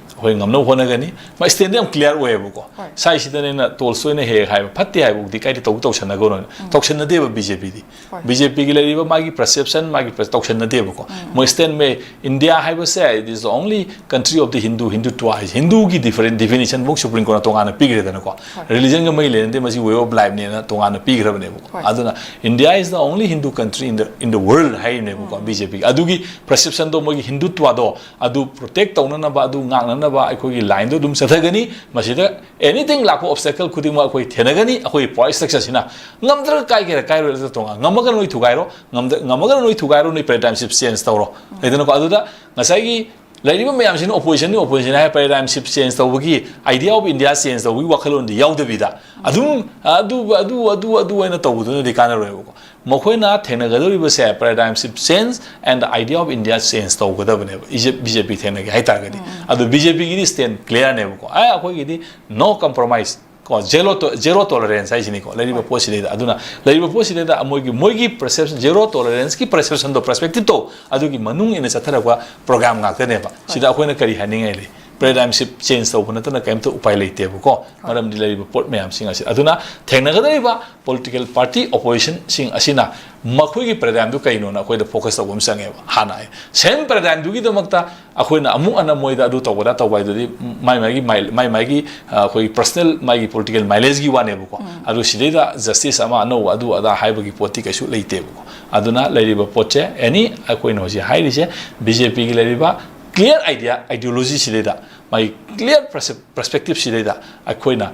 ꯑꯩꯈꯣꯏ ꯉꯝꯅꯕ ꯍꯣꯠꯅꯒꯅꯤ꯫ ꯃꯥ ꯁ꯭ꯇꯦꯟꯗꯤ ꯌꯥꯝ ꯀ꯭ꯂꯤꯌꯥꯔ ꯑꯣꯏꯌꯦꯕꯀꯣ꯫ ꯍꯣꯏ꯫ ꯁ꯭ꯋꯥꯏꯁꯤꯗꯅꯦꯅ ꯇꯣꯜꯁꯇꯣꯏꯅ ꯍꯦꯛ ꯍꯦꯛ ꯍꯥꯏꯕ, "ꯐꯠꯇꯦ ꯍꯥꯏꯕꯕꯨꯗꯤ ꯀꯥꯏꯗ ꯇꯧ-, ꯇꯧꯁꯟꯅꯒꯅꯣꯅ"꯫ ꯎꯝ꯫ ꯇꯧꯁꯟꯅꯗꯦꯕ ꯕꯤ ꯖꯦ ꯄꯤꯗꯤ꯫ ꯍꯣꯏ꯫ ꯕꯤ ꯖꯦ ꯄꯤꯒꯤ ꯂꯩꯔꯤꯕ ꯃꯥꯒꯤ ꯄꯔꯁꯦꯞꯁꯟ, ꯃꯥꯒꯤ ꯄꯔ-, ꯇꯧꯁꯟꯅꯗꯦꯕꯀꯣ꯫ ꯎꯝ꯫ ꯃꯣꯏ ꯁ꯭ꯇꯦꯟ ꯃꯦ, "India ꯍꯥꯏꯕꯁꯦ, it is the only country of the Hindu, ꯍꯤꯟꯗꯨꯇ꯭ꯋ" ꯍꯥꯏꯁꯦ, ꯍꯤꯟꯗꯨꯒꯤ ꯗꯤꯐꯔꯦꯟ ꯗꯤꯐꯤꯅꯤꯁꯟ ꯐꯥꯎ ꯁꯨꯄ꯭ꯔꯤꯝ ꯀꯣꯔꯠꯅ ꯇꯣꯉꯥꯟꯅ ꯄꯤꯈ꯭ꯔꯦꯗꯅꯀꯣ꯫ ꯍꯣꯏ꯫ ꯔꯤꯂꯤꯖꯟꯒ ꯃꯔꯤ ꯂꯩꯅꯗꯦ, ꯃꯁꯤ ꯋꯦ ꯑꯣꯐ ꯂꯥꯏꯐꯅꯦꯅ ꯇꯣꯉꯥꯟꯅ ꯄꯤꯈ꯭ꯔꯕꯅꯦꯕꯀꯣ꯫ ꯍꯣꯏ꯫ ꯑꯗꯨꯅ "India is the only Hindu country in the, in the world" ꯍꯥꯏꯔꯤꯅꯦꯕꯀꯣ, ꯎꯝ꯫ ꯕꯤ ꯖꯦ ꯄꯤꯒꯤ꯫ ꯑꯗꯨꯒꯤ ꯄꯔꯁꯦꯞꯁꯟꯗꯣ, ꯃꯣꯏꯒꯤ ꯍꯤꯟꯗꯨꯇ꯭ꯋꯗꯣ, ꯑꯗꯨ ꯄ꯭ꯔꯣꯇꯦꯛ ꯇꯧꯅꯅꯕ, ꯑꯗꯨ ꯉꯥꯛꯅꯅꯕ ꯑꯩꯈꯣꯏꯒꯤ ꯂꯥꯏꯟꯗꯣ ꯑꯗꯨꯝ ꯆꯠꯊꯒꯅꯤ꯫ ꯃꯁꯤꯗ ꯑꯦꯅꯤꯊꯤꯡ ꯂꯥꯛꯄ ꯑꯣꯕꯁꯇꯦꯀꯜ ꯈꯨꯗꯤꯡꯃꯛ ꯑꯩꯈꯣꯏ ꯊꯦꯡꯅꯒꯅꯤ꯫ ꯑꯩꯈꯣꯏꯒꯤ ꯄꯥꯋꯔ ꯁ꯭ꯇ꯭ꯔꯛꯆꯔꯁꯤꯅ ꯉꯝꯗ꯭ꯔꯒ ꯀꯥꯏꯒꯦꯔꯥ ꯀꯥꯏꯔꯣꯏꯔꯥ ꯇꯣꯉꯥꯟ, ꯉꯝꯃꯒꯅ ꯅꯣꯏ ꯊꯨꯒꯥꯏꯔꯣ, ꯉꯝꯗ-, ꯉꯝꯃꯒꯅ ꯅꯣꯏ ꯊꯨꯒꯥꯏꯔꯣ, ꯅꯣꯏ ꯄꯦꯔꯥꯗꯥꯏꯝꯁꯤꯞ ꯆꯦꯟꯖ ꯇꯧꯔꯣ꯫ ꯂꯩꯗꯅꯀꯣ? ꯑꯗꯨꯗ ꯉꯁꯥꯏꯒꯤ ꯂꯩꯔꯤꯕ ꯃꯌꯥꯝꯁꯤꯅ opposition ꯅꯤ, opposition ꯍꯥꯏ paradigm shift change ꯇꯧꯕꯒꯤ, idea of India change ꯇꯧꯕꯒꯤ ꯋꯥꯈꯜꯂꯣꯟꯗꯤ ꯌꯥꯎꯗꯕꯤꯗ ꯑꯗꯨꯝ ꯑꯗꯨ ꯑꯗꯨ ꯑꯗꯨ ꯑꯗꯨ ꯑꯣꯏꯅ ꯇꯧꯕꯗꯨꯅꯗꯤ ꯀꯥꯟꯅꯔꯣꯏꯕꯀꯣ꯫ ꯃꯈꯣꯏꯅ ꯊꯦꯡꯅꯒꯗꯧꯔꯤꯕꯁꯦ paradigm shift change and the idea of India change ꯇꯧꯒꯗꯕꯅꯦꯕ꯫ ꯕꯤ ꯖꯦ ꯄꯤ ꯊꯦꯡꯅꯒꯦ ꯍꯥꯏꯇꯥꯔꯒꯗꯤ꯫ ꯑꯗꯣ ꯕꯤ ꯖꯦ ꯄꯤꯒꯤꯗꯤ stand clear ꯅꯦꯕꯀꯣ꯫ ꯑꯦ, ꯑꯩꯈꯣꯏꯒꯤꯗꯤ no compromise ꯀꯣ, zero to-, zero tolerance ꯍꯥꯏꯁꯤꯅꯤꯀꯣ, ꯂꯩꯔꯤꯕ ꯄꯣꯠꯁꯤꯗꯩꯗ꯫ ꯑꯗꯨꯅ ꯂꯩꯔꯤꯕ ꯄꯣꯠꯁꯤꯗꯩꯗ ꯃꯣꯏꯒꯤ, ꯃꯣꯏꯒꯤ perception, zero tolerance ꯀꯤ perception ꯗꯣ, perspective ꯇꯣ, ꯑꯗꯨꯒꯤ ꯃꯅꯨꯡ ꯏꯟꯅ ꯆꯠꯊꯔꯛꯄ program ꯉꯥꯛꯇꯅꯦꯕ꯫ ꯁꯤꯗ ꯑꯩꯈꯣꯏꯅ ꯀꯔꯤ ꯍꯥꯏꯅꯤꯡꯉꯥꯏ ꯂꯩ? Paradigm shift change ꯇꯧꯕ ꯅꯠꯇꯅ ꯀꯔꯤꯝꯇ ꯎꯄꯥꯏ ꯂꯩꯇꯦꯕꯀꯣ꯫ ꯃꯔꯝꯗꯤ ꯂꯩꯔꯤꯕ ꯄꯣꯠ ꯃꯌꯥꯝꯁꯤꯡ ꯑꯁꯤ꯫ ꯑꯗꯨꯅ ꯊꯦꯡꯅꯒꯗꯧꯔꯤꯕ political party opposition ꯁꯤꯡ ꯑꯁꯤꯅ ꯃꯈꯣꯏꯒꯤ paradigm ꯗꯨ ꯀꯩꯅꯣꯅ ꯑꯩꯈꯣꯏꯗ focus ꯇꯧꯕ ꯑꯃ ꯆꯪꯉꯦꯕ꯫ ꯍꯥꯟꯅ same paradigm ꯗꯨꯒꯤꯗꯃꯛꯇ ꯑꯩꯈꯣꯏꯅ ꯑꯃꯨꯛ ꯍꯟꯅ ꯃꯣꯏꯗ ꯑꯗꯨ ꯇꯧꯒꯗ꯭ꯔꯥ ꯇꯧꯕ ꯍꯥꯏꯗꯨꯗꯤ ꯃꯥꯏ ꯃꯥꯏꯒꯤ, ꯃꯥꯏ, ꯃꯥꯏ ꯃꯥꯏꯒꯤ, ꯑ, ꯑꯩꯈꯣꯏꯒꯤ personal ꯃꯥꯒꯤ political mileage ꯒꯤ ꯋꯥꯅꯦꯕꯀꯣ꯫ ꯑꯗꯨ ꯁꯤꯗꯩꯗ justice ꯑꯃ ꯑꯅꯧꯕ ꯑꯗꯨ ꯑꯗꯥ ꯍꯥꯏꯕꯒꯤ ꯄꯣꯠꯇꯤ ꯀꯩꯁꯨ ꯂꯩꯇꯦꯕꯀꯣ꯫ ꯑꯗꯨꯅ ꯂꯩꯔꯤꯕ ꯄꯣꯠꯁꯦ, any, ꯑꯩꯈꯣꯏꯅ ꯍꯧꯖꯤꯛ ꯍꯥꯏꯔꯤꯁꯦ, ꯕꯤ ꯖꯦ ꯄꯤꯒꯤ ꯂꯩꯔꯤꯕ clear idea, ideology ꯁꯤꯗꯩꯗ, ꯃꯥꯒꯤ clear perspective ꯁꯤꯗꯩꯗ ꯑꯩꯈꯣꯏꯅ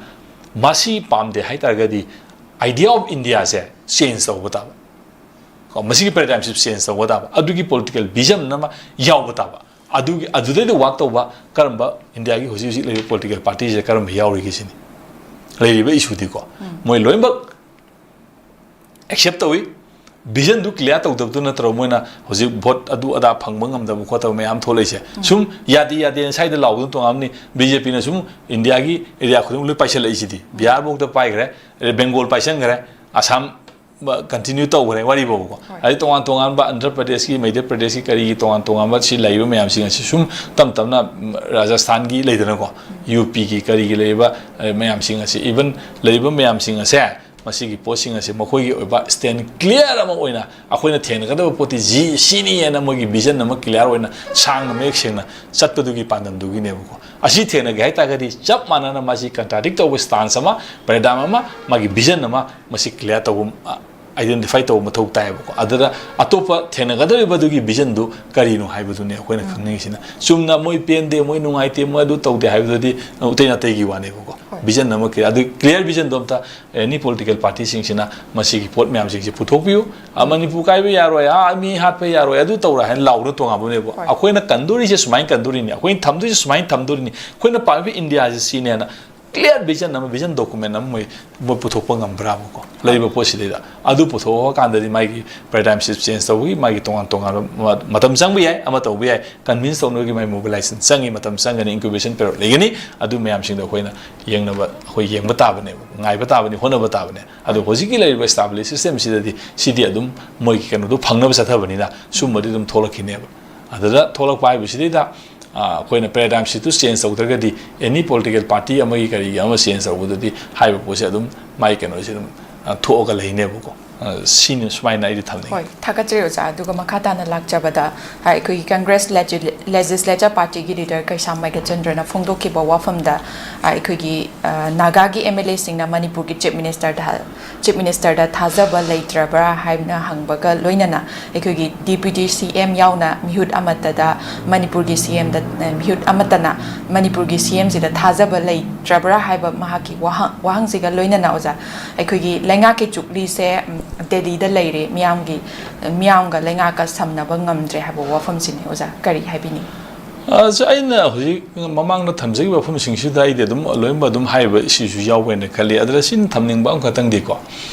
ꯃꯁꯤ ꯄꯥꯝꯗꯦ ꯍꯥꯏꯇꯥꯔꯒꯗꯤ, idea of India say change ꯇꯧꯕ ꯇꯥꯕ꯫ ꯀꯣ, ꯃꯁꯤꯒꯤ paradigm shift change ꯇꯧꯕ ꯇꯥꯕ, ꯑꯗꯨꯒꯤ political vision ꯑꯃ ꯌꯥꯎꯕ ꯇꯥꯕ꯫ ꯑꯗꯨꯒꯤ, ꯑꯗꯨꯗꯩꯗ work ꯇꯧꯕ ꯀꯔꯝꯕ ꯏꯟꯗꯤꯌꯥꯒꯤ ꯍꯧꯖꯤꯛ ꯍꯧꯖꯤꯛ ꯂꯩꯔꯤꯕ political party ꯁꯦ ꯀꯔꯝꯕ ꯌꯥꯎꯔꯤꯒꯦ ꯁꯤꯅꯤ꯫ ꯂꯩꯔꯤꯕ issue ꯗꯤꯀꯣ, ꯃꯣꯏ ꯂꯣꯏꯅꯃꯛ accept ꯇꯧꯏ꯫ Vision ꯗꯨ clear ꯇꯧꯗꯕꯗꯨ ꯅꯠꯇ꯭ꯔꯣ ꯃꯣꯏꯅ ꯍꯧꯖꯤꯛ vote ꯑꯗꯨ ꯑꯗꯥ ꯐꯪꯕ ꯉꯝꯗꯕ ꯈꯣꯠꯇꯕ ꯃꯌꯥꯝ ꯊꯣꯛꯂꯛꯏꯁꯦ? ꯁꯨꯝ ꯌꯥꯗꯦ ꯌꯥꯗꯦꯅ ꯁ꯭ꯋꯥꯏꯗ ꯂꯥꯎꯕꯗꯨꯅ ꯇꯣꯉꯥꯟꯕꯅꯤ, ꯕꯤ ꯖꯦ ꯄꯤꯅ ꯁꯨꯝ ꯏꯟꯗꯤꯌꯥꯒꯤ area ꯈꯨꯗꯤꯡꯃꯛ ꯂꯣꯏ ꯄꯥꯏꯁꯜꯂꯛꯏꯁꯤꯗꯤ꯫ ꯕꯤꯍꯥꯔ ꯐꯥꯎꯗ ꯄꯥꯏꯈ꯭ꯔꯦ, ꯑꯗꯩ ꯕꯦꯡꯒꯣꯜ ꯄꯥꯏꯁꯟꯈ꯭ꯔꯦ, ꯑꯁꯥꯝ continue ꯇꯧꯈ꯭ꯔꯦ ꯋꯥꯔꯤ ꯐꯥꯎꯕꯀꯣ꯫ ꯑꯗꯩ ꯇꯣꯉꯥꯟ ꯇꯣꯉꯥꯟꯕ ꯑꯟꯙ꯭ꯔ ꯄ꯭ꯔꯗꯦꯁꯀꯤ, ꯃꯙ꯭ꯌ ꯄ꯭ꯔꯗꯦꯁꯀꯤ ꯀꯔꯤꯒꯤ ꯇꯣꯉꯥꯟ ꯇꯣꯉꯥꯟꯕ ꯁꯤ ꯂꯩꯔꯤꯕ ꯃꯌꯥꯝꯁꯤꯡ ꯑꯁꯤ ꯁꯨꯝ ꯇꯞ ꯇꯞꯅ, ꯎꯝ, ꯔꯥꯖꯁꯊꯥꯟꯒꯤ ꯂꯩꯗꯅꯀꯣ, ꯌꯨ ꯄꯤꯒꯤ ꯀꯔꯤꯒꯤ ꯂꯩꯔꯤꯕ, ꯑ, ꯃꯌꯥꯝꯁꯤꯡ ꯑꯁꯤ, even ꯂꯩꯔꯤꯕ ꯃꯌꯥꯝꯁꯤꯡ ꯑꯁꯦ, ꯃꯁꯤꯒꯤ ꯄꯣꯠꯁꯤꯡ ꯑꯁꯤ ꯃꯈꯣꯏꯒꯤ ꯑꯣꯏꯕ stand clear ꯑꯃ ꯑꯣꯏꯅ ꯑꯩꯈꯣꯏꯅ ꯊꯦꯡꯅꯒꯗꯕ ꯄꯣꯠꯇꯤ ꯖꯤ-, ꯁꯤꯅꯤ ꯍꯥꯏꯅ ꯃꯣꯏꯒꯤ vision ꯑꯃ clear ꯑꯣꯏꯅ ꯁꯥꯡꯅ ꯃꯌꯦꯛ ꯁꯦꯡꯅ ꯆꯠꯄꯗꯨꯒꯤ ꯄꯥꯟꯗꯝꯗꯨꯒꯤꯅꯦꯕꯀꯣ꯫ ꯑꯁꯤ ꯊꯦꯡꯅꯒꯦ ꯍꯥꯏꯇꯥꯔꯒꯗꯤ ꯆꯞ ꯃꯥꯟꯅꯅ ꯃꯁꯤ contradict ꯇꯧꯕ stance ꯑꯃ, paradigm ꯑꯃ, ꯃꯥꯒꯤ vision ꯑꯃ ꯃꯁꯤ clear ꯇꯧꯕ, ꯑ, identify ꯇꯧꯕ ꯃꯊꯧ ꯇꯥꯏꯌꯦꯕꯀꯣ꯫ ꯑꯗꯨꯗ ꯑꯇꯣꯞꯄ ꯊꯦꯡꯅꯒꯗꯧꯔꯤꯕꯗꯨꯒꯤ vision ꯗꯨ ꯀꯔꯤꯅꯣ ꯍꯥꯏꯕꯗꯨꯅꯦ ꯑꯩꯈꯣꯏꯅ ꯈꯪꯅꯤꯡꯉꯤꯁꯤꯅ꯫ ꯆꯨꯝꯅ ꯃꯣꯏ ꯄꯦꯟꯗꯦ, ꯃꯣꯏ ꯅꯨꯡꯉꯥꯏꯇꯦ, ꯃꯣꯏ ꯑꯗꯨ ꯇꯧꯗꯦ ꯍꯥꯏꯕꯗꯨꯗꯤ ꯎꯇꯩ ꯅꯥꯇꯩꯒꯤ ꯋꯥꯅꯦꯕꯀꯣ꯫ ꯍꯣꯏ꯫ Vision ꯑꯃ clear, ꯑꯗꯨ clear vision ꯗꯣ ꯑꯝꯇ any political party ꯁꯤꯡꯁꯤꯅ ꯃꯁꯤꯒꯤ ꯄꯣꯠ ꯃꯌꯥꯝꯁꯤꯡꯁꯤ ꯄꯨꯊꯣꯛꯄꯤꯌꯨ꯫ ꯑ, ꯃꯅꯤꯄꯨꯔ ꯀꯥꯏꯕ ꯌꯥꯔꯣꯏ, ꯑꯥ, ꯃꯤ ꯍꯥꯠꯄ ꯌꯥꯔꯣꯏ, ꯑꯗꯨ ꯇꯧꯔꯣꯏ ꯍꯥꯏꯅ ꯂꯥꯎꯅ ꯇꯣꯉꯥꯟꯕꯅꯦꯕ꯫ ꯍꯣꯏ꯫ ꯑꯩꯈꯣꯏꯅ ꯀꯟꯗꯣꯔꯤꯁꯦ ꯁꯨꯃꯥꯏꯅ ꯀꯟꯗꯣꯔꯤꯅꯤ, ꯑꯩꯈꯣꯏꯅ ꯊꯝꯗꯣꯏꯁꯦ ꯁꯨꯃꯥꯏꯅ ꯊꯝꯗꯣꯔꯤꯅꯤ, ꯑꯩꯈꯣꯏꯅ ꯄꯥꯝꯃꯤꯕ ꯏꯟꯗꯤꯌꯥꯁꯦ ꯁꯤꯅꯦꯅ clear vision ꯑꯃ, vision document ꯑꯃ ꯃꯣꯏ, ꯃꯣꯏ ꯄꯨꯊꯣꯛꯄ ꯉꯝꯕ꯭ꯔꯥꯕꯀꯣ? ꯂꯩꯔꯤꯕ ꯄꯣꯠꯁꯤꯗꯩꯗ ꯑꯗꯨ ꯄꯨꯊꯣꯛꯑꯀꯥꯟꯗꯗꯤ ꯃꯥꯒꯤ paradigm shift change ꯇꯧꯕꯒꯤ ꯃꯥꯒꯤ ꯇꯣꯉꯥꯟ ꯇꯣꯉꯥꯟꯕ ꯃ-, ꯃꯇꯝ ꯆꯪꯕ ꯌꯥꯏ, ꯑꯃ ꯇꯧꯕ ꯌꯥꯏ, convince ꯇꯧꯅꯕꯒꯤ ꯃꯥꯒꯤ mobilization ꯆꯪꯉꯤ, ꯃꯇꯝ ꯆꯪꯒꯅꯤ, incubation period ꯂꯩꯒꯅꯤ꯫ ꯑꯗꯨ ꯃꯌꯥꯝꯁꯤꯡꯗꯣ ꯑꯩꯈꯣꯏꯅ ꯌꯦꯡꯅꯕ, ꯑꯩꯈꯣꯏ ꯌꯦꯡꯕ ꯇꯥꯕꯅꯦꯕ, ꯉꯥꯏꯕ ꯇꯥꯕꯅꯤ, ꯍꯣꯠꯅꯕ ꯇꯥꯕꯅꯦ꯫ ꯑꯗꯣ ꯍꯧꯖꯤꯛꯀꯤ ꯂꯩꯔꯤꯕ established system ꯁꯤꯗꯗꯤ ꯁꯤꯗꯤ ꯑꯗꯨꯝ ꯃꯣꯏꯒꯤ ꯀꯩꯅꯣꯗꯣ ꯐꯪꯅꯕ ꯆꯠꯊꯕꯅꯤꯅ ꯁꯨꯝꯕꯗꯤ ꯑꯗꯨꯝ ꯊꯣꯛꯂꯛꯈꯤꯅꯦꯕ꯫ ꯑꯗꯨꯗ ꯊꯣꯛꯂꯛꯄ ꯍꯥꯏꯕꯁꯤꯗꯩꯗ, ꯑ, ꯑꯩꯈꯣꯏꯅ paradigm shift two change ꯇꯧꯗ꯭ꯔꯒꯗꯤ any political party ꯑꯃꯒꯤ ꯀꯔꯤꯒꯤ ꯑꯃ change ꯇꯧꯕꯗꯗꯤ ꯍꯥꯏꯔꯤꯕ ꯄꯣꯠꯁꯦ ꯑꯗꯨꯝ ꯃꯥꯒꯤ ꯀꯩꯅꯣꯁꯦ ꯑꯗꯨꯝ, ꯑ, ꯊꯣꯛꯑꯒ ꯂꯩꯅꯦꯕꯀꯣ꯫ ꯑ, ꯁꯤꯅꯤ, ꯁꯨꯃꯥꯏꯅ ꯑꯩꯗꯤ ꯊꯝꯅꯤꯡꯉꯤ꯫ ꯍꯣꯏ, ꯊꯥꯒꯠꯆꯔꯤ ꯑꯣꯖꯥ꯫ ꯑꯗꯨꯒ ꯃꯈꯥ ꯇꯥꯅ ꯂꯥꯛꯆꯕꯗ, ꯑ, ꯑꯩꯈꯣꯏꯒꯤ Congress Legis-, Legislature Party ꯒꯤ leader ꯀꯩꯁꯥꯝ ꯃꯩꯒꯆꯟꯗ꯭ꯔꯅ ꯐꯣꯡꯗꯣꯛꯈꯤꯕ ꯋꯥꯐꯝꯗ, ꯑ, ꯑꯩꯈꯣꯏꯒꯤ, ꯑ, ꯅꯥꯒꯥꯒꯤ M L A ꯁꯤꯡꯅ ꯃꯅꯤꯄꯨꯔꯒꯤ Chief Minister ꯗ, Chief Minister ꯗ ꯊꯥꯖꯕ ꯂꯩꯇ꯭ꯔꯕ꯭ꯔꯥ ꯍꯥꯏꯅ ꯍꯪꯕꯒ ꯂꯣꯏꯅꯅ ꯑꯩꯈꯣꯏꯒꯤ Deputy C M ꯌꯥꯎꯅ ꯃꯤꯍꯨꯠ ꯑꯃꯠꯇꯗ ꯃꯅꯤꯄꯨꯔꯒꯤ C M ꯗ, ꯑ, ꯃꯤꯍꯨꯠ ꯑꯃꯠꯇꯅ ꯃꯅꯤꯄꯨꯔꯒꯤ C M ꯁꯤꯗ ꯊꯥꯖꯕ ꯂꯩꯇ꯭ꯔꯕ꯭ꯔꯥ ꯍꯥꯏꯕ ꯃꯍꯥꯛꯀꯤ ꯋꯥꯍꯪ, ꯋꯥꯍꯪꯁꯤꯒ ꯂꯣꯏꯅꯅ ꯑꯣꯖꯥ, ꯑꯩꯈꯣꯏꯒꯤ ꯂꯩꯉꯥꯛꯀꯤ ꯆꯨꯛꯂꯤꯁꯦ, ꯎꯝ, ꯗꯦꯜꯂꯤꯗ ꯂꯩꯔꯦ, ꯃꯤꯌꯥꯝꯒꯤ, ꯃꯤꯌꯥꯝꯒ ꯂꯩꯉꯥꯛꯀ ꯁꯝꯅꯕ ꯉꯝꯗ꯭ꯔꯦ ꯍꯥꯏꯕ ꯋꯥꯐꯝꯁꯤꯅꯤ ꯑꯣꯖꯥ, ꯀꯔꯤ ꯍꯥꯏꯕꯤꯅꯤꯡꯉꯤ? ꯑ, ꯁꯤ ꯑꯩꯅ ꯍꯧꯖꯤꯛ ꯃꯃꯥꯡꯗ ꯊꯝꯖꯈꯤꯕ ꯋꯥꯐꯝꯁꯤꯡꯁꯤꯗ ꯑꯩꯗꯤ ꯑꯗꯨꯝ ꯂꯣꯏꯅꯃꯛ ꯑꯗꯨꯝ ꯍꯥꯏꯔꯤꯕ ꯏꯁꯨꯁꯨ ꯌꯥꯎꯕ꯭ꯔꯅ ꯈꯜꯂꯤ꯫ ꯑꯗꯨꯗ ꯁꯤꯅ ꯊꯝꯅꯤꯡꯕ ꯑꯃꯈꯛꯇꯪꯗꯤꯀꯣ,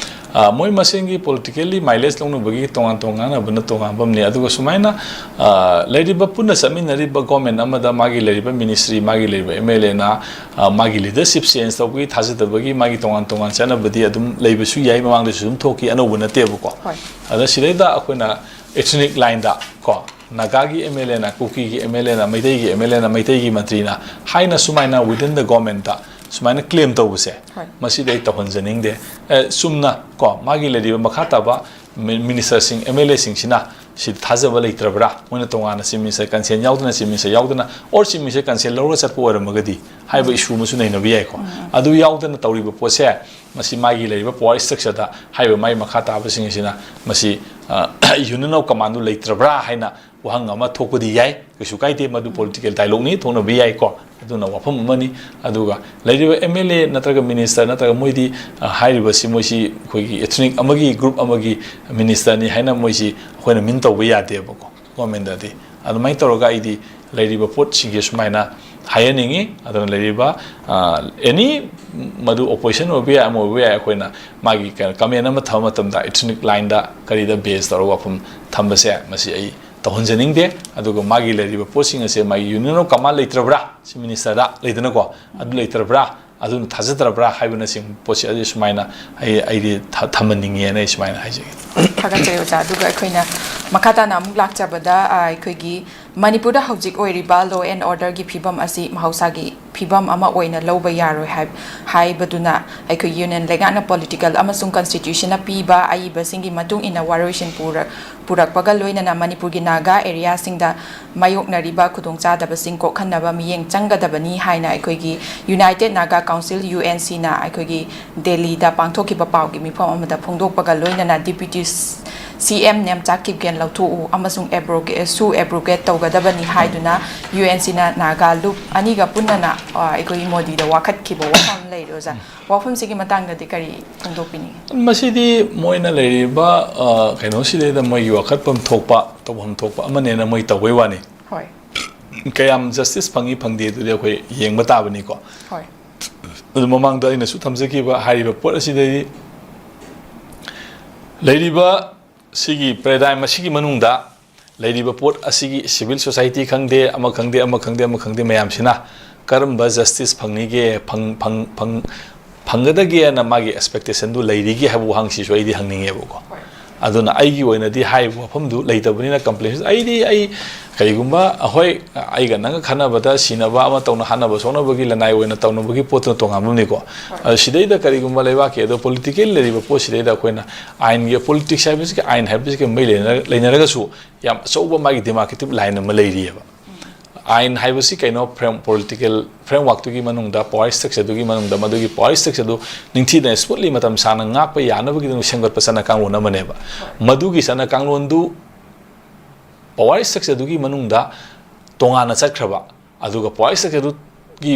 ꯑ, ꯃꯣꯏ ꯃꯁꯦꯟꯒꯤ politically mileage ꯂꯧꯅꯕꯒꯤ ꯇꯣꯉꯥꯟ ꯇꯣꯉꯥꯟ ꯉꯥꯡꯅꯕꯅ ꯇꯣꯉꯥꯟꯕ ꯑꯃꯅꯤ꯫ ꯑꯗꯨꯒ ꯁꯨꯃꯥꯏꯅ, ꯑ, ꯂꯩꯔꯤꯕ ꯄꯨꯟꯅ ꯆꯠꯃꯤꯟꯅꯔꯤꯕ government ꯑꯃꯗ ꯃꯥꯒꯤ ꯂꯩꯔꯤꯕ ministry, ꯃꯥꯒꯤ ꯂꯩꯔꯤꯕ M L A ꯅ, ꯑ, ꯃꯥꯒꯤ leadership change ꯇꯧꯕꯒꯤ ꯊꯥꯖꯗꯕꯒꯤ ꯃꯥꯒꯤ ꯇꯣꯉꯥꯟ ꯇꯣꯉꯥꯟ ꯆꯠꯅꯕꯗꯤ ꯑꯗꯨꯝ ꯂꯩꯕꯁꯨ ꯌꯥꯏ, ꯃꯃꯥꯡꯗꯁꯨ ꯑꯗꯨꯝ ꯊꯣꯛꯈꯤ, ꯑꯅꯧꯕ ꯅꯠꯇꯦꯕꯀꯣ꯫ ꯍꯣꯏ꯫ ꯑꯗ ꯁꯤꯗꯩꯗ ꯑꯩꯈꯣꯏꯅ ethnic line ꯗ ꯀꯣ, ꯅꯥꯒꯥꯒꯤ M L A ꯅ, ꯀꯨꯀꯤꯒꯤ M L A ꯅ, ꯃꯩꯇꯩꯒꯤ M L A ꯅ, ꯃꯩꯇꯩꯒꯤ ꯃꯟꯇ꯭ꯔꯤꯅ ꯍꯥꯏꯅ ꯁꯨꯃꯥꯏꯅ within the government ꯇ ꯁꯨꯃꯥꯏꯅ claim ꯇꯧꯕꯁꯦ, ꯍꯣꯏ꯫ ꯃꯁꯤꯗꯤ ꯑꯩ ꯇꯧꯍꯟꯖꯅꯤꯡꯗꯦ꯫ ꯑꯦ, ꯆꯨꯝꯅ ꯀꯣ, ꯃꯥꯒꯤ ꯂꯩꯔꯤꯕ ꯃꯈꯥ ꯇꯥꯕ ꯃꯤ-, minister ꯁꯤꯡ, M L A ꯁꯤꯡꯁꯤꯅ ꯁꯤꯗ ꯊꯥꯖꯕ ꯂꯩꯇ꯭ꯔꯕ꯭ꯔꯥ? ꯃꯣꯏꯅ ꯇꯣꯉꯥꯟꯅ Chief Minister consent ꯌꯥꯎꯗꯅ, Chief Minister ꯌꯥꯎꯗꯅ, or Chief Minister consent ꯂꯧꯔꯒ ꯆꯠꯄ ꯑꯣꯏꯔꯝꯃꯒꯗꯤ ꯍꯥꯏꯕ issue ꯑꯃꯁꯨ ꯅꯩꯅꯕ ꯌꯥꯏꯀꯣ꯫ ꯑꯗꯨ ꯌꯥꯎꯗꯅ ꯇꯧꯔꯤꯕ ꯄꯣꯠꯁꯦ, ꯃꯁꯤ ꯃꯥꯒꯤ ꯂꯩꯔꯤꯕ power structureꯗ ꯍꯥꯏꯔꯤꯕ ꯃꯥꯒꯤ ꯃꯈꯥ ꯇꯥꯕꯁꯤꯡ ꯑꯁꯤꯅ ꯃꯁꯤ, ꯑ, Union of Commandꯗꯨ ꯂꯩꯇ꯭ꯔꯕ꯭ꯔꯥ ꯍꯥꯏꯅ ꯋꯥꯍꯪ ꯑꯃ ꯊꯣꯛꯄꯗꯤ ꯌꯥꯏ, ꯀꯩꯁꯨ ꯀꯥꯏꯗꯦ, ꯃꯗꯨ political dialogueꯅꯤ, ꯊꯣꯛꯅꯕ ꯌꯥꯏꯀꯣ꯫ ꯑꯗꯨꯅ ꯋꯥꯐꯝ ꯑꯃꯅꯤ꯫ ꯑꯗꯨꯒ ꯂꯩꯔꯤꯕ MLA ꯅꯠꯇ꯭ꯔꯒ minister ꯅꯠꯇ꯭ꯔꯒ ꯃꯣꯏꯗꯤ, ꯑ, ꯍꯥꯏꯔꯤꯕꯁꯤ ꯃꯣꯏꯁꯤ ꯑꯩꯈꯣꯏꯒꯤ ethnic ꯑꯃꯒꯤ, group ꯑꯃꯒꯤ ministerꯅꯤ ꯍꯥꯏꯅ ꯃꯣꯏꯁꯤ ꯑꯩꯈꯣꯏꯅ mean ꯇꯧꯕ ꯌꯥꯗꯦꯕꯀꯣ, governmentꯗꯗꯤ꯫ ꯑꯗꯨꯃꯥꯏꯅ ꯇꯧꯔꯒ ꯑꯩꯗꯤ ꯂꯩꯔꯤꯕ ꯄꯣꯠꯁꯤꯡꯁꯦ ꯁꯨꯃꯥꯏꯅ ꯍꯥꯏꯍꯟꯅꯤꯡꯉꯤ꯫ ꯑꯗꯨꯅ ꯂꯩꯔꯤꯕ, ꯑ, any ꯃꯗꯨ opposition ꯑꯣꯏꯕ ꯌꯥꯏ, ꯑꯃ ꯑꯣꯏꯕ ꯌꯥꯏ, ꯑꯩꯈꯣꯏꯅ ꯃꯥꯒꯤ ꯀꯩꯅꯣ comment ꯑꯃ ꯊꯝꯕ ꯃꯇꯝꯗ ethnic lineꯗ ꯀꯔꯤꯗ base ꯇꯧꯔꯒ ꯋꯥꯐꯝ ꯊꯝꯕꯁꯦ ꯃꯁꯤ ꯑꯩ ꯇꯧꯍꯟꯖꯅꯤꯡꯗꯦ꯫ ꯑꯗꯨꯒ ꯃꯥꯒꯤ ꯂꯩꯔꯤꯕ ꯄꯣꯠꯁꯤꯡ ꯑꯁꯦ ꯃꯥꯒꯤ Union of Command ꯂꯩꯇ꯭ꯔꯕ꯭ꯔꯥ? Chief Ministerꯗ ꯂꯩꯗꯅꯀꯣ, ꯑꯗꯨ ꯂꯩꯇ꯭ꯔꯕ꯭ꯔꯥ? ꯑꯗꯨꯅ ꯊꯥꯖꯗ꯭ꯔꯕ꯭ꯔꯥ ꯍꯥꯏꯕꯅꯆꯤꯡꯕ ꯄꯣꯠꯁꯦ ꯑꯩ ꯁꯨꯃꯥꯏꯅ ꯑꯩ, ꯑꯩꯗꯤ ꯊ-, ꯊꯝꯍꯟꯅꯤꯡꯉꯦꯅ ꯑꯩ ꯁꯨꯃꯥꯏꯅ ꯍꯥꯏꯖꯒꯦ꯫ ꯊꯥꯒꯠꯆꯔꯤ ꯑꯣꯖꯥ꯫ ꯑꯗꯨꯒ ꯑꯩꯈꯣꯏꯅ ꯃꯈꯥ ꯇꯥꯅ ꯑꯃꯨꯛ ꯂꯥꯛꯆꯕꯗ, ꯑ, ꯑꯩꯈꯣꯏꯒꯤ ꯃꯅꯤꯄꯨꯔꯗ ꯍꯧꯖꯤꯛ ꯑꯣꯏꯔꯤꯕ law and orderꯒꯤ ꯐꯤꯕꯝ ꯑꯁꯤ ꯃꯍꯧꯁꯥꯒꯤ ꯐꯤꯕꯝ ꯑꯃ ꯑꯣꯏꯅ ꯂꯧꯕ ꯌꯥꯔꯣꯏ ꯍꯥꯏ-, ꯍꯥꯏꯕꯗꯨꯅ ꯑꯩꯈꯣꯏ Union ꯂꯩꯉꯥꯛꯅ political ꯑꯃꯁꯨꯡ constitutionꯅ ꯄꯤꯕ ꯑꯏꯕꯁꯤꯡꯒꯤ ꯃꯇꯨꯡ ꯏꯟꯅ ꯋꯥꯔꯣꯏꯁꯤꯟ ꯄꯨꯔ-, ꯄꯨꯔꯛꯄꯒ ꯂꯣꯏꯅꯅ ꯃꯅꯤꯄꯨꯔꯒꯤ ꯅꯥꯒꯥ areaꯁꯤꯡꯗ ꯃꯥꯌꯣꯛꯅꯔꯤꯕ ꯈꯨꯗꯣꯡꯆꯥꯗꯕꯁꯤꯡ ꯀꯣꯛꯍꯟꯅꯕ ꯃꯤꯠꯌꯦꯡ ꯆꯪꯒꯗꯕꯅꯤ ꯍꯥꯏꯅ ꯑꯩꯈꯣꯏꯒꯤ United Naga Council, UNCꯅ ꯑꯩꯈꯣꯏꯒꯤ ꯗꯦꯜꯂꯤꯗ ꯄꯥꯡꯊꯣꯛꯈꯤꯕ ꯄꯥꯎꯒꯤ ꯃꯤꯐꯝ ꯑꯃꯗ ꯐꯣꯡꯗꯣꯛꯄꯒ ꯂꯣꯏꯅꯅ Deputy CM ꯅꯦꯝꯆꯥꯛ ꯀꯤꯞꯒꯦꯟ ꯂꯧꯊꯣꯛꯎ ꯑꯃꯁꯨꯡ abroga-, ꯁꯨ abrogate ꯇꯧꯒꯗꯕꯅꯤ ꯍꯥꯏꯗꯨꯅ UNCꯅ ꯅꯥꯒꯥ ꯂꯨꯞ ꯑꯅꯤꯒ ꯄꯨꯟꯅꯅ, ꯑ, ꯑꯩꯈꯣꯏꯒꯤ ꯃꯣꯗꯤꯗ ꯋꯥꯀꯠꯈꯤꯕ ꯋꯥꯐꯝ ꯑꯃ ꯂꯩꯔꯦ ꯑꯣꯖꯥ꯫ ꯋꯥꯐꯝꯁꯤꯒꯤ ꯃꯇꯥꯡꯗꯗꯤ ꯀꯔꯤ ꯐꯣꯡꯗꯣꯛꯄꯤꯅꯤꯡꯉꯤ? ꯃꯁꯤꯗꯤ ꯃꯣꯏꯅ ꯂꯩꯔꯤꯕ, ꯑ, ꯀꯩꯅꯣꯁꯤꯗꯩꯗ ꯃꯣꯏꯒꯤ ꯋꯥꯀꯠꯐꯝ ꯊꯣꯛꯄ, ꯇꯧꯐꯝ ꯊꯣꯛꯄ ꯑꯃꯅꯦꯅ ꯃꯣꯏ ꯇꯧꯕꯩ ꯋꯥꯅꯤ꯫ ꯍꯣꯏ꯫ ꯀꯌꯥꯝ justice ꯐꯪꯉꯤ ꯐꯪꯗꯦ ꯑꯗꯨꯗꯤ ꯑꯩꯈꯣꯏ ꯌꯦꯡꯕ ꯇꯥꯕꯅꯤꯀꯣ꯫ ꯍꯣꯏ꯫ ꯑꯗꯨ ꯃꯃꯥꯡꯗ ꯑꯩꯅꯁꯨ ꯊꯝꯖꯈꯤꯕ ꯍꯥꯏꯔꯤꯕ ꯄꯣꯠ ꯑꯁꯤꯗꯩ ꯂꯩꯔꯤꯕ ꯁꯤꯒꯤ paradigm ꯑꯁꯤꯒꯤ ꯃꯅꯨꯡꯗ ꯂꯩꯔꯤꯕ ꯄꯣꯠ ꯑꯁꯤꯒꯤ civil society ꯈꯪꯗꯦ, ꯑꯃ ꯈꯪꯗꯦ, ꯑꯃ ꯈꯪꯗꯦ, ꯑꯃ ꯈꯪꯗꯦ, ꯃꯌꯥꯝꯁꯤꯅ ꯀꯔꯝꯕ justice ꯐꯪꯅꯤꯒꯦ, ꯐꯪ-, ꯐꯪ-, ꯐꯪ-, ꯐꯪꯒꯗꯒꯦꯅ ꯃꯥꯒꯤ expectationꯗꯨ ꯂꯩꯔꯤꯒꯦ ꯍꯥꯏꯕ ꯋꯥꯍꯪꯁꯤꯁꯨ ꯑꯩꯗꯤ ꯍꯪꯅꯤꯡꯉꯦꯕꯀꯣ꯫ ꯍꯣꯏ꯫ ꯑꯗꯨꯅ ꯑꯩꯒꯤ ꯑꯣꯏꯅꯗꯤ ꯍꯥꯏꯔꯤꯕ ꯋꯥꯐꯝꯗꯨ ꯂꯩꯇꯕꯅꯤꯅ complain ꯑꯩꯗꯤ ꯑꯩ ꯀꯔꯤꯒꯨꯝꯕ ꯑꯩꯈꯣꯏ ꯑꯩꯒ ꯅꯪꯒ ꯈꯟꯅꯕꯗ ꯁꯤꯅꯕ ꯑꯃ ꯇꯧꯅ ꯍꯥꯠꯅꯕ ꯁꯣꯛꯅꯕꯒꯤ ꯂꯅꯥꯏ ꯑꯣꯏꯅ ꯇꯧꯅꯕꯒꯤ ꯄꯣꯠꯇꯨꯅ ꯇꯣꯉꯥꯟꯕ ꯑꯃꯅꯤꯀꯣ꯫ ꯑꯗꯨ ꯁꯤꯗꯩꯗ ꯀꯔꯤꯒꯨꯝꯕ ꯂꯩꯕꯥꯛꯀꯤ ꯑꯗꯣ political ꯂꯩꯔꯤꯕ ꯄꯣꯠꯁꯤꯗꯩꯗ ꯑꯩꯈꯣꯏꯅ ꯑꯥꯏꯟꯒꯤ politics ꯍꯥꯏꯕꯁꯤꯒꯤ ꯑꯥꯏꯟ ꯍꯥꯏꯕꯁꯤꯒ ꯃꯔꯤ ꯂꯩꯅꯔ- ꯂꯩꯅꯔꯒꯁꯨ ꯌꯥꯝ ꯑꯆꯧꯕ ꯃꯥꯒꯤ demarcative line ꯑꯃ ꯂꯩꯔꯤꯑꯕ꯫ ꯑꯥꯏꯟ ꯍꯥꯏꯕꯁꯤ ꯀꯩꯅꯣ? Frame- political frameworkꯇꯨꯒꯤ ꯃꯅꯨꯡꯗ power structureꯗꯨꯒꯤ ꯃꯅꯨꯡꯗ ꯃꯗꯨꯒꯤ power structureꯗꯨ ꯅꯤꯡꯊꯤꯅ smoothly ꯃꯇꯝ ꯁꯥꯡꯅ ꯉꯥꯛꯄ ꯌꯥꯅꯕꯒꯤꯗꯃꯛ ꯁꯦꯝꯒꯠꯄ ꯆꯠꯅ ꯀꯥꯡꯂꯣꯟ ꯑꯃꯅꯦꯕ꯫ ꯃꯗꯨꯒꯤ ꯆꯠꯅ ꯀꯥꯡꯂꯣꯟꯗꯨ power structureꯗꯨꯒꯤ ꯃꯅꯨꯡꯗ ꯇꯣꯉꯥꯟꯅ ꯆꯠꯈ꯭ꯔꯕ ꯑꯗꯨꯒ power structureꯗꯨꯒꯤ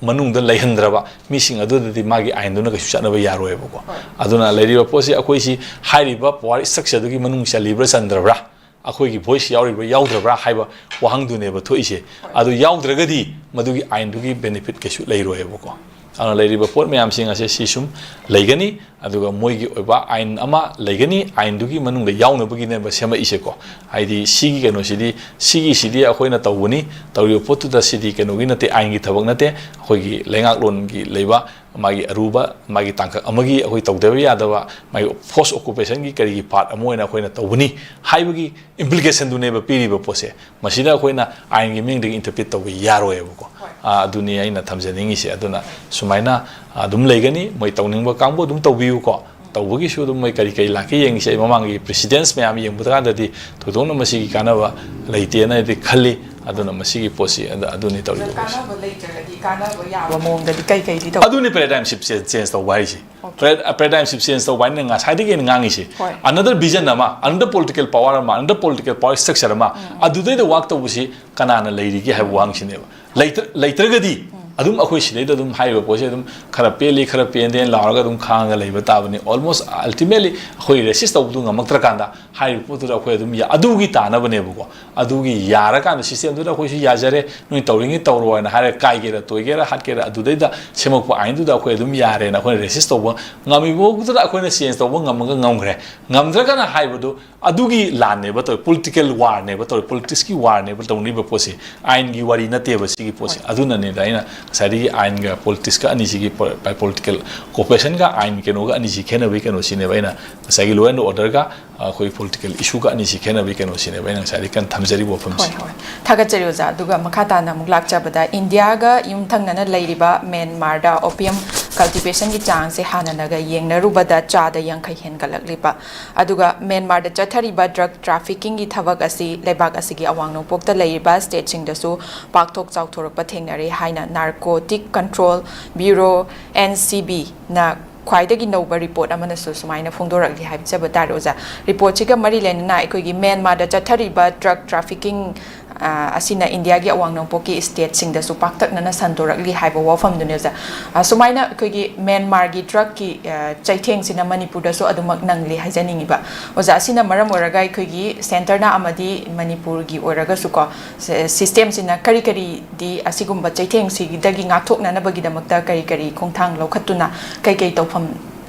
ꯃꯅꯨꯡꯗ ꯂꯩꯍꯟꯗ꯭ꯔꯕ ꯃꯤꯁꯤꯡ ꯑꯗꯨꯗꯗꯤ ꯃꯥꯒꯤ ꯑꯥꯏꯟꯗꯨꯅ ꯀꯩꯁꯨ ꯆꯠꯅꯕ ꯌꯥꯔꯣꯏꯕꯀꯣ꯫ ꯑꯗꯨꯅ ꯂꯩꯔꯤꯕ ꯄꯣꯠꯁꯤ ꯑꯩꯈꯣꯏꯁꯤ ꯍꯥꯏꯔꯤꯕ power structureꯗꯨꯒꯤ ꯃꯅꯨꯡ ꯆꯜꯂꯤꯕ꯭ꯔꯥ ꯆꯟꯗ꯭ꯔꯕ꯭ꯔꯥ, ꯑꯩꯈꯣꯏꯒꯤ voice ꯌꯥꯎꯔꯤꯕ꯭ꯔꯥ ꯌꯥꯎꯗ꯭ꯔꯕ꯭ꯔꯥ ꯍꯥꯏꯕ ꯋꯥꯍꯪꯗꯨꯅꯦꯕ ꯊꯣꯛꯏꯁꯦ꯫ ꯑꯗꯨ ꯌꯥꯎꯗ꯭ꯔꯒꯗꯤ ꯃꯗꯨꯒꯤ ꯑꯥꯏꯟꯗꯨꯒꯤ benefit ꯀꯩꯁꯨ ꯂꯩꯔꯣꯏꯕꯀꯣ꯫ ꯑꯗꯨꯅ ꯂꯩꯔꯤꯕ ꯄꯣꯠ ꯃꯌꯥꯝꯁꯤꯡ ꯑꯁꯦ ꯁꯤ ꯁꯨꯝ ꯂꯩꯒꯅꯤ, ꯑꯗꯨꯒ ꯃꯣꯏꯒꯤ ꯑꯣꯏꯕ ꯑꯥꯏꯟ ꯑꯃ ꯂꯩꯒꯅꯤ, ꯑꯥꯏꯟꯗꯨꯒꯤ ꯃꯅꯨꯡꯗ ꯌꯥꯎꯅꯕꯒꯤꯅꯦꯕ ꯁꯦꯝꯃꯛꯏꯁꯦꯀꯣ꯫ ꯍꯥꯏꯗꯤ ꯁꯤꯒꯤ ꯀꯩꯅꯣꯁꯤꯗꯤ, ꯁꯤꯒꯤꯁꯤꯗꯤ ꯑꯩꯈꯣꯏꯅ ꯇꯧꯕꯅꯤ, ꯇꯧꯔꯤꯕ ꯄꯣꯠꯇꯨꯗ ꯁꯤꯗꯤ ꯀꯩꯅꯣꯒꯤ ꯅꯠꯇꯦ, ꯑꯥꯏꯟꯒꯤ ꯊꯕꯛ ꯅꯠꯇꯦ, ꯑꯩꯈꯣꯏꯒꯤ ꯂꯩꯉꯥꯛꯂꯣꯟꯒꯤ ꯂꯩꯕ ꯃꯥꯒꯤ ꯑꯔꯨꯕ, ꯃꯥꯒꯤ ꯇꯥꯡꯀꯛ ꯑꯃꯒꯤ ꯑꯩꯈꯣꯏ ꯇꯧꯗꯕ ꯌꯥꯗꯕ, ꯃꯥꯒꯤ force occupationꯒꯤ ꯀꯔꯤꯒꯤ part ꯑꯃ ꯑꯣꯏꯅ ꯑꯩꯈꯣꯏꯅ ꯇꯧꯕꯅꯤ ꯍꯥꯏꯕꯒꯤ implicationꯗꯨꯅꯦꯕ ꯄꯤꯔꯤꯕ ꯄꯣꯠꯁꯦ꯫ ꯃꯁꯤꯗ ꯑꯩꯈꯣꯏꯅ ꯑꯥꯏꯟꯒꯤ ꯃꯤꯡꯗꯒꯤ interpret ꯇꯧꯕ ꯌꯥꯔꯣꯏꯕꯀꯣ꯫ ꯑꯥ, ꯑꯗꯨꯅꯤ ꯑꯩꯅ ꯊꯝꯖꯅꯤꯡꯉꯤꯁꯦ꯫ ꯑꯗꯨꯅ ꯁꯨꯃꯥꯏꯅ ꯑꯗꯨꯝ ꯂꯩꯒꯅꯤ, ꯃꯣꯏ ꯇꯧꯅꯤꯡꯕ ꯀꯥꯡꯕꯨ ꯑꯗꯨꯝ ꯇꯧꯕꯤꯌꯨꯀꯣ꯫ ꯇꯧꯕꯒꯤꯁꯨ ꯑꯗꯨꯝ ꯃꯣꯏ ꯀꯔꯤ ꯀꯔꯤ ꯂꯥꯛꯀꯦ ꯌꯦꯡꯉꯤꯁꯦ꯫ ꯑꯩ ꯃꯃꯥꯡꯒꯤ precedents ꯃꯌꯥꯝ ꯌꯦꯡꯕ ꯀꯥꯟꯗꯗꯤ ꯊꯣꯏꯗꯣꯛꯅ ꯃꯁꯤꯒꯤ ꯀꯥꯟꯅꯕ ꯂꯩꯇꯦꯅꯗꯤ ꯈꯜꯂꯤ꯫ ꯑꯗꯨꯅ ꯃꯁꯤꯒꯤ ꯄꯣꯠꯁꯤ ꯑꯗ-, ꯑꯗꯨꯅꯤ ꯇꯧꯔꯤꯕ ꯄꯣꯠꯁꯤ꯫ ꯀꯥꯟꯅꯕ ꯂꯩꯇ꯭ꯔꯒꯗꯤ ꯀꯥꯟꯅꯕ ꯌꯥꯕ ꯃꯑꯣꯡꯗꯗꯤ ꯀꯩ ꯀꯩꯗꯤ ꯇꯧ- ꯑꯗꯨꯅꯤ paradigm shift change ꯇꯧꯕ ꯍꯥꯏꯁꯦ꯫ Okay. Para-, paradigm shift change ꯇꯧꯕ ꯍꯥꯏꯅ ꯉꯁꯥꯏꯗꯒꯤ ꯑꯩꯅ ꯉꯥꯡꯉꯤꯁꯦ꯫ ꯍꯣꯏ. Another vision ꯑꯃ, another political power ꯑꯃ, another political power structure ꯑꯃ, ꯎꯝ, ꯎꯝ, ꯑꯗꯨꯗꯩꯗ work ꯇꯧꯕꯁꯤ ꯀꯅꯥꯅ ꯂꯩꯔꯤꯒꯦ ꯍꯥꯏꯕ ꯋꯥꯍꯪꯁꯤꯅꯦꯕ꯫ ꯂꯩꯇ꯭ꯔ-, ꯂꯩꯇ꯭ꯔꯒꯗꯤ ꯎꯝ, ꯑꯗꯨꯝ ꯑꯩꯈꯣꯏ ꯁꯤꯗꯩꯗ ꯑꯗꯨꯝ ꯍꯥꯏꯔꯤꯕ ꯄꯣꯠꯁꯦ ꯑꯗꯨꯝ ꯈꯔ ꯄꯦꯜꯂꯤ, ꯈꯔ ꯄꯦꯟꯗꯦꯅ ꯂꯥꯎꯔꯒ ꯑꯗꯨꯝ ꯈꯥꯡꯉꯒ ꯂꯩꯕ ꯇꯥꯕꯅꯤ꯫ Almost ultimately ꯑꯩꯈꯣꯏ resist ꯇꯧꯕꯗꯨ ꯉꯝꯃꯛꯇ꯭ꯔꯀꯥꯟꯗ ꯍꯥꯏꯔꯤꯕ ꯄꯣꯠꯇꯨꯗ ꯑꯩꯈꯣꯏ ꯑꯗꯨꯝ ꯌꯥ-, ꯑꯗꯨꯒꯤ ꯇꯥꯅꯕꯅꯦꯕꯀꯣ꯫ ꯑꯗꯨꯒꯤ ꯌꯥꯔꯀꯥꯟꯗ systemꯗꯨꯗ ꯑꯩꯈꯣꯏꯁꯨ ꯌꯥꯖꯔꯦ, ꯅꯣꯏ ꯇꯧꯔꯤꯉꯩ ꯇꯧꯔꯣ ꯍꯥꯏꯅ ꯍꯥꯏꯔꯒ ꯀꯥꯏꯒꯦꯔꯥ ꯇꯣꯏꯒꯦꯔꯥ ꯍꯥꯠꯀꯦꯔꯥ ꯑꯗꯨꯗꯩꯗ ꯁꯦꯝꯃꯛꯄ ꯑꯥꯏꯟꯗꯨꯗ ꯑꯩꯈꯣꯏ ꯑꯗꯨꯝ ꯌꯥꯔꯦꯅ ꯑꯩꯈꯣꯏꯅ resist ꯇꯧꯕ ꯉꯝꯃꯤꯕ ꯐꯥꯎꯕꯗꯨꯗ ꯑꯩꯈꯣꯏꯅ change ꯇꯧꯕ ꯉꯝꯃꯒ ꯉꯝꯈ꯭ꯔꯦ꯫ ꯉꯝꯗ꯭ꯔꯒꯅ ꯍꯥꯏꯕꯗꯨ ꯑꯗꯨꯒꯤ ꯂꯥꯟꯅꯦꯕ ꯇꯧꯔꯤ, political warꯅꯦꯕ ꯇꯧꯔꯤ, politicsꯀꯤ warꯅꯦꯕ ꯇꯧꯅꯔꯤꯕ ꯄꯣꯠꯁꯦ꯫ ꯑꯥꯏꯟꯒꯤ ꯋꯥꯔꯤ ꯅꯠꯇꯦꯕ ꯁꯤꯒꯤ ꯄꯣꯠꯁꯦ꯫ ꯍꯣꯏ꯫ ꯑꯗꯨꯅꯅꯦꯗ ꯑꯩꯅ ꯉꯁꯥꯏꯗꯒꯤ ꯑꯥꯏꯟꯒ politicsꯀ ꯑꯅꯤꯁꯤꯒꯤ ꯄꯣ-, political cooperation ꯒ ꯑꯥꯏꯟ ꯀꯩꯅꯣꯒ ꯑꯅꯤꯁꯤ ꯈꯦꯠꯅꯕꯒꯤ ꯀꯩꯅꯣꯁꯤꯅꯦꯕ ꯑꯩꯅ ꯉꯁꯥꯏꯒꯤ law and order ꯒ ꯑꯩꯈꯣꯏ ꯄꯣꯂꯤꯇꯤꯀꯦꯜ ꯏꯁꯨꯒ ꯑꯅꯤꯁꯤ ꯈꯦꯠꯅꯕꯒꯤ ꯀꯩꯅꯣꯁꯤꯅꯦꯕ ꯑꯩꯅ ꯉꯁꯥꯏꯗꯒꯤ ꯀꯟꯅ ꯊꯝꯖꯔꯤꯕ ꯋꯥꯐꯝꯁꯦ꯫ ꯍꯣꯏ ꯍꯣꯏ, ꯊꯥꯒꯠꯆꯔꯤ ꯑꯣꯖꯥ꯫ ꯑꯗꯨꯒ ꯃꯈꯥ ꯇꯥꯅ ꯑꯃꯨꯛ ꯂꯥꯛꯆꯕꯗ, ꯏꯟꯗꯤꯌꯥꯒ ꯌꯨꯝꯊꯪꯅꯅ ꯂꯩꯔꯤꯕ ꯃ꯭ꯌꯥꯟꯃꯥꯔꯗ opium cultivation ꯒꯤ ꯆꯥꯡꯁꯦ ꯍꯥꯟꯅꯅꯒ ꯌꯦꯡꯅꯔꯨꯕꯗ ꯆꯥꯗ ꯌꯥꯡꯈꯩ ꯍꯦꯟꯒꯠꯂꯛꯂꯤꯕ, ꯑꯗꯨꯒ ꯃ꯭ꯌꯥꯟꯃꯥꯔꯗ ꯆꯠꯊꯔꯤꯕ drug trafficking ꯒꯤ ꯊꯕꯛ ꯑꯁꯤ ꯂꯩꯕꯥꯛ ꯑꯁꯤꯒꯤ ꯑꯋꯥꯡ ꯅꯣꯡꯄꯣꯛꯇ ꯂꯩꯔꯤꯕ state ꯁꯤꯡꯗꯁꯨ ꯄꯥꯛꯊꯣꯛ ꯆꯥꯎꯊꯣꯔꯛꯄ ꯊꯦꯡꯅꯔꯦ ꯍꯥꯏꯅ Narcotic Control Bureau, N C B ꯅ ꯈ꯭ꯋꯥꯏꯗꯒꯤ ꯅꯧꯕ report ꯑꯃꯅꯁꯨ ꯁꯨꯃꯥꯏꯅ ꯐꯣꯡꯗꯣꯔꯛꯂꯤ ꯍꯥꯏꯖꯕ ꯇꯥꯔꯦ ꯑꯣꯖꯥ꯫ Report ꯁꯤꯒ ꯃꯔꯤ ꯂꯩꯅꯅ ꯑꯩꯈꯣꯏꯒꯤ ꯃ꯭ꯌꯥꯟꯃꯥꯔꯗ ꯆꯠꯊꯔꯤꯕ drug trafficking, ꯑ, ꯑꯁꯤꯅ ꯏꯟꯗꯤꯌꯥꯒꯤ ꯑꯋꯥꯡ ꯅꯣꯡꯄꯣꯛꯀꯤ state ꯁꯤꯡꯗꯁꯨ ꯄꯥꯛꯇꯛꯅꯅ ꯁꯟꯗꯣꯔꯛꯂꯤ ꯍꯥꯏꯕ ꯋꯥꯐꯝꯗꯨꯅꯤ ꯑꯣꯖꯥ꯫ ꯑ, ꯁꯨꯃꯥꯏꯅ ꯑꯩꯈꯣꯏꯒꯤ ꯃ꯭ꯌꯥꯟꯃꯥꯔꯒꯤ drug ꯀꯤ, ꯑ, ꯆꯩꯊꯦꯡꯁꯤꯅ ꯃꯅꯤꯄꯨꯔꯗꯁꯨ ꯑꯗꯨꯃꯛ ꯅꯪꯂꯤ ꯍꯥꯏꯖꯅꯤꯡꯉꯤꯕ ꯑꯣꯖꯥ꯫ ꯑꯁꯤꯅ ꯃꯔꯝ ꯑꯣꯏꯔꯒ ꯑꯩꯈꯣꯏꯒꯤ centre ꯅ ꯑꯃꯗꯤ ꯃꯅꯤꯄꯨꯔꯒꯤ ꯑꯣꯏꯔꯒꯁꯨꯀꯣ, ꯁꯤ-, system ꯁꯤꯅ ꯀꯔꯤ ꯀꯔꯤꯗꯤ ꯑꯁꯤꯒꯨꯝꯕ ꯆꯩꯊꯦꯡꯁꯤꯗꯒꯤ ꯉꯥꯛꯊꯣꯛꯅꯅꯕꯒꯤꯗꯃꯛꯇ ꯀꯔꯤ ꯀꯔꯤ ꯈꯣꯡꯊꯥꯡ ꯂꯧꯈꯠꯇꯨꯅ ꯀꯩ ꯀꯩ ꯇꯧꯐꯝ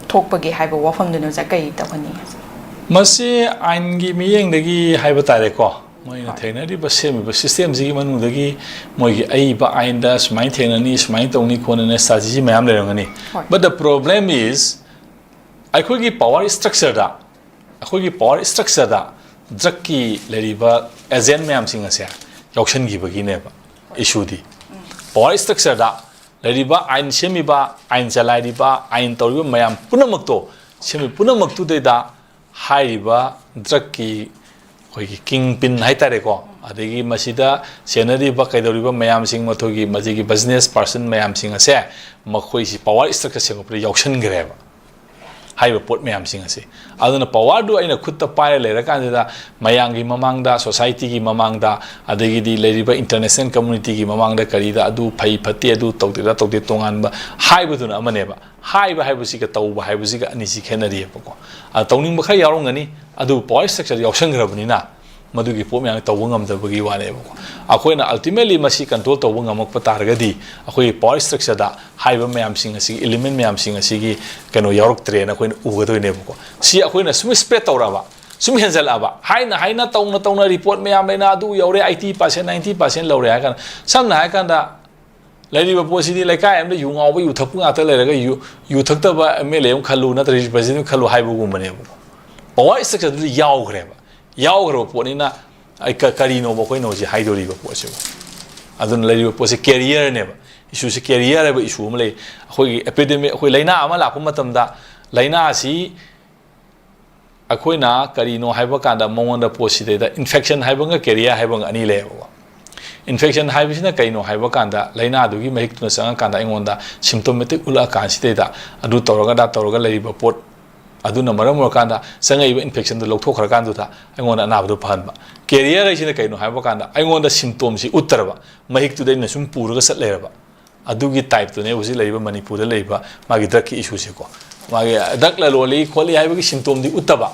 ꯊꯣꯛꯄꯒꯦ ꯍꯥꯏꯕ ꯋꯥꯐꯝꯗꯨꯅ ꯑꯣꯖꯥ ꯀꯔꯤ ꯇꯧꯍꯟꯅꯤꯡꯉꯤ? ꯃꯁꯤ ꯑꯥꯏꯟꯒꯤ ꯃꯤꯠꯌꯦꯡꯗꯒꯤ ꯍꯥꯏꯕ ꯇꯥꯔꯦꯀꯣ, ꯃꯣꯏꯅ ꯍꯣꯏ꯫ ꯊꯦꯡꯅꯔꯤꯕ, ꯁꯦꯝꯃꯤꯕ system ꯁꯤꯒꯤ ꯃꯅꯨꯡꯗꯒꯤ ꯃꯣꯏꯒꯤ ꯑꯏꯕ ꯑꯥꯏꯟꯗ ꯁꯨꯃꯥꯏꯅ ꯊꯦꯡꯅꯅꯤ, ꯁꯨꯃꯥꯏꯅ ꯇꯧꯅꯤ ꯈꯣꯠꯅꯅꯤ strategy ꯃꯌꯥꯝ ꯂꯩꯔꯝꯒꯅꯤ꯫ ꯍꯣꯏ꯫ But the problem is, ꯑꯩꯈꯣꯏꯒꯤ power structure ꯗ, ꯑꯩꯈꯣꯏꯒꯤ power structure ꯗ drug ꯀꯤ ꯂꯩꯔꯤꯕ agent ꯃꯌꯥꯝꯁꯤꯡ ꯑꯁꯦ ꯌꯥꯎꯁꯟꯈꯤꯕꯒꯤꯅꯦꯕ issue ꯗꯤ꯫ Power structure ꯗ ꯂꯩꯔꯤꯕ ꯑꯥꯏꯟ ꯁꯦꯝꯃꯤꯕ, ꯑꯥꯏꯟ ꯆꯂꯥꯏꯔꯤꯕ, ꯑꯥꯏꯟ ꯇꯧꯔꯤꯕ ꯃꯌꯥꯝ ꯄꯨꯝꯅꯃꯛꯇꯣ, ꯁꯦꯝꯃꯤ ꯄꯨꯝꯅꯃꯛꯇꯨꯗꯩꯗ ꯍꯥꯏꯔꯤꯕ drug ꯀꯤ ꯑꯩꯈꯣꯏꯒꯤ kingpin ꯍꯥꯏꯇꯥꯔꯦꯀꯣ, ꯑꯗꯒꯤ ꯃꯁꯤꯗ ꯆꯦꯟꯅꯔꯤꯕ ꯀꯩꯗꯧꯔꯤꯕ ꯃꯌꯥꯝꯁꯤꯡ, ꯃꯊꯣꯏꯒꯤ ꯃꯁꯤꯒꯤ business person ꯃꯌꯥꯝꯁꯤꯡ ꯑꯁꯦ ꯃꯈꯣꯏꯁꯤ power structure ꯁꯦꯝꯒꯠꯄꯗ ꯌꯥꯎꯁꯟꯈ꯭ꯔꯦꯕ꯫ ꯍꯥꯏꯔꯤꯕ ꯄꯣꯠ ꯃꯌꯥꯝꯁꯤꯡ ꯑꯁꯤ꯫ ꯑꯗꯨꯅ power ꯗꯨ ꯑꯩꯅ ꯈꯨꯠꯇ ꯄꯥꯏꯔ ꯂꯩꯔꯀꯥꯟꯁꯤꯗ ꯃꯌꯥꯝꯒꯤ ꯃꯃꯥꯡꯗ, society ꯒꯤ ꯃꯃꯥꯡꯗ, ꯑꯗꯒꯤꯗꯤ ꯂꯩꯔꯤꯕ international community ꯒꯤ ꯃꯃꯥꯡꯗ ꯀꯔꯤꯗ ꯑꯗꯨ ꯐꯩ ꯐꯠꯇꯦ, ꯑꯗꯨ ꯇꯧꯗꯦꯗ ꯇꯧꯗꯦ ꯇꯣꯉꯥꯟꯕ ꯍꯥꯏꯕꯗꯨꯅ ꯑꯃꯅꯦꯕ꯫ ꯍꯥꯏꯕ ꯍꯥꯏꯕꯁꯤꯒ ꯇꯧꯕ ꯍꯥꯏꯕꯁꯤꯒ ꯑꯅꯤꯁꯤ ꯈꯦꯠꯅꯔꯤꯑꯕꯀꯣ꯫ ꯑ, ꯇꯧꯅꯤꯡꯕ ꯈꯔ ꯌꯥꯎꯔꯝꯒꯅꯤ, ꯑꯗꯨꯕꯨ power structure ꯗ ꯌꯥꯎꯁꯟꯈ꯭ꯔꯕꯅꯤꯅ ꯃꯗꯨꯒꯤ ꯄꯣꯠ ꯃꯌꯥꯝ ꯇꯧꯕ ꯉꯝꯗꯕꯒꯤ ꯋꯥꯅꯦꯕꯀꯣ꯫ ꯑꯩꯈꯣꯏꯅ ultimately ꯃꯁꯤ control ꯇꯧꯕ ꯉꯝꯃꯛꯄ ꯇꯥꯔꯒꯗꯤ, ꯑꯩꯈꯣꯏꯒꯤ power structure ꯗ ꯍꯥꯏꯔꯤꯕ ꯃꯌꯥꯝꯁꯤꯡ ꯑꯁꯤꯒꯤ, element ꯃꯌꯥꯝꯁꯤꯡ ꯑꯁꯤꯒꯤ ꯀꯩꯅꯣ ꯌꯥꯎꯔꯛꯇ꯭ꯔꯦꯅ ꯑꯩꯈꯣꯏꯅ ꯎꯒꯗꯣꯏꯅꯦꯕꯀꯣ꯫ ꯁꯤ ꯑꯩꯈꯣꯏꯅ ꯁꯨꯝ spread ꯇꯧꯔꯛꯑꯕ, ꯁꯨꯝ ꯍꯦꯟꯖꯜꯂꯛꯑꯕ, ꯍꯥꯏꯅ ꯍꯥꯏꯅ, ꯇꯧꯅ ꯇꯧꯅ report ꯃꯌꯥꯝ ꯂꯩꯅ ꯑꯗꯨ ꯌꯧꯔꯦ, eighty percent, ninety percent ꯂꯧꯔꯦ ꯍꯥꯏꯔ ꯀꯥꯟꯗ, ꯁꯝꯅ ꯍꯥꯏꯔ ꯀꯥꯟꯗ, ꯂꯩꯔꯤꯕ ꯄꯣꯠꯁꯤꯗꯤ ꯂꯩꯀꯥꯏ ꯑꯃꯗ ꯌꯨ ꯉꯥꯎꯕ, ꯌꯨ ꯊꯛꯄ ꯉꯥꯛꯇ ꯂꯩꯔꯒ ꯌꯨ, ꯌꯨ ꯊꯛꯇꯕ M L A ꯑꯃ ꯈꯜꯂꯨ, ꯅꯠꯇ꯭ꯔꯒ representative ꯈꯜꯂꯨ ꯍꯥꯏꯕꯒꯨꯝꯕꯅꯦꯕꯀꯣ꯫ ꯄꯋꯥꯔ ꯁ꯭ꯇ꯭ꯔꯛꯆꯔꯗꯨꯗ ꯌꯥꯎꯈ꯭ꯔꯦꯕ꯫ ꯌꯥꯎꯈ꯭ꯔꯕ ꯄꯣꯠꯅꯤꯅ ꯑꯩ ꯀ- ꯀꯔꯤꯅꯣꯕ ꯑꯩꯈꯣꯏꯅ ꯍꯧꯖꯤꯛ ꯍꯥꯏꯗꯣꯔꯤꯕ ꯄꯣꯠꯁꯤꯕꯨ? ꯑꯗꯨꯅ ꯂꯩꯔꯤꯕ ꯄꯣꯠꯁꯦ ꯀꯦꯔꯤꯌꯔꯅꯦꯕ꯫ ꯏꯁꯨꯁꯦ ꯀꯦꯔꯤꯌꯔ ꯍꯥꯏꯕ ꯏꯁꯨ ꯑꯃ ꯂꯩ꯫ ꯑꯩꯈꯣꯏꯒꯤ ꯑꯦꯄꯤꯗꯦꯃꯤꯛ, ꯑꯩꯈꯣꯏ ꯂꯥꯏꯅꯥ ꯑꯃ ꯂꯥꯛꯄ ꯃꯇꯝꯗ, ꯂꯥꯏꯅꯥ ꯑꯁꯤ ꯑꯩꯈꯣꯏꯅ ꯀꯔꯤꯅꯣ ꯍꯥꯏꯕ ꯀꯥꯟꯗ, ꯃꯉꯣꯟꯗ ꯄꯣꯠꯁꯤꯗꯩꯗ ꯏꯟꯐꯦꯛꯁꯟ ꯍꯥꯏꯕ ꯑꯃꯒ ꯀꯦꯔꯤꯌꯔ ꯍꯥꯏꯕ ꯑꯃꯒ ꯑꯅꯤ ꯂꯩꯌꯦꯕꯀꯣ꯫ ꯏꯟꯐꯦꯛꯁꯟ ꯍꯥꯏꯕꯁꯤꯅ ꯀꯩꯅꯣ ꯍꯥꯏꯕ ꯀꯥꯟꯗ, ꯂꯥꯏꯅꯥꯗꯨꯒꯤ ꯃꯍꯤꯛꯇꯨꯅ ꯆꯪꯉꯀꯥꯟꯗ ꯑꯩꯉꯣꯟꯗ ꯁꯤꯝꯇꯣꯃꯦꯇꯤꯛ ꯎꯠꯂꯛꯑꯀꯥꯟꯁꯤꯗꯩꯗ, ꯑꯗꯨ ꯇꯧꯔꯒ ꯑꯗꯥ ꯇꯧꯔꯒ ꯂꯩꯔꯤꯕ ꯄꯣꯠ ꯑꯗꯨꯅ ꯃꯔꯝ ꯑꯣꯏꯔꯀꯥꯟꯗ ꯆꯪꯉꯛꯏꯕ ꯏꯟꯐꯦꯛꯁꯟꯗꯨ ꯂꯧꯊꯣꯛꯈ꯭ꯔꯀꯥꯟꯗꯨꯗ ꯑꯩꯉꯣꯟꯗ ꯑꯅꯥꯕꯗꯨ ꯐꯍꯟꯕ꯫ ꯀꯦꯔꯤꯌꯔ ꯍꯥꯏꯁꯤꯅ ꯀꯩꯅꯣ ꯍꯥꯏꯕ ꯀꯥꯟꯗ, ꯑꯩꯉꯣꯟꯗ ꯁꯤꯝꯇꯣꯝꯁꯤ ꯎꯠꯇ꯭ꯔꯕ, ꯃꯍꯤꯛꯇꯨꯗ ꯑꯩꯅ ꯁꯨꯝ ꯄꯨꯔꯒ ꯆꯠ ꯂꯩꯔꯕ꯫ ꯑꯗꯨꯒꯤ ꯇꯥꯏꯞꯇꯨꯅꯦ ꯍꯧꯖꯤꯛ ꯂꯩꯔꯤꯕ ꯃꯅꯤꯄꯨꯔꯗ ꯂꯩꯔꯤꯕ ꯃꯥꯒꯤ ꯗ꯭ꯔꯛꯀꯤ ꯏꯁꯨꯁꯦꯀꯣ꯫ ꯃꯥꯒꯤ ꯗ꯭ꯔꯛ ꯂꯂꯣꯜꯂꯤ ꯈꯣꯠꯂꯤ ꯍꯥꯏꯕꯒꯤ ꯁꯤꯝꯇꯣꯝꯗꯤ ꯎꯠꯇꯕ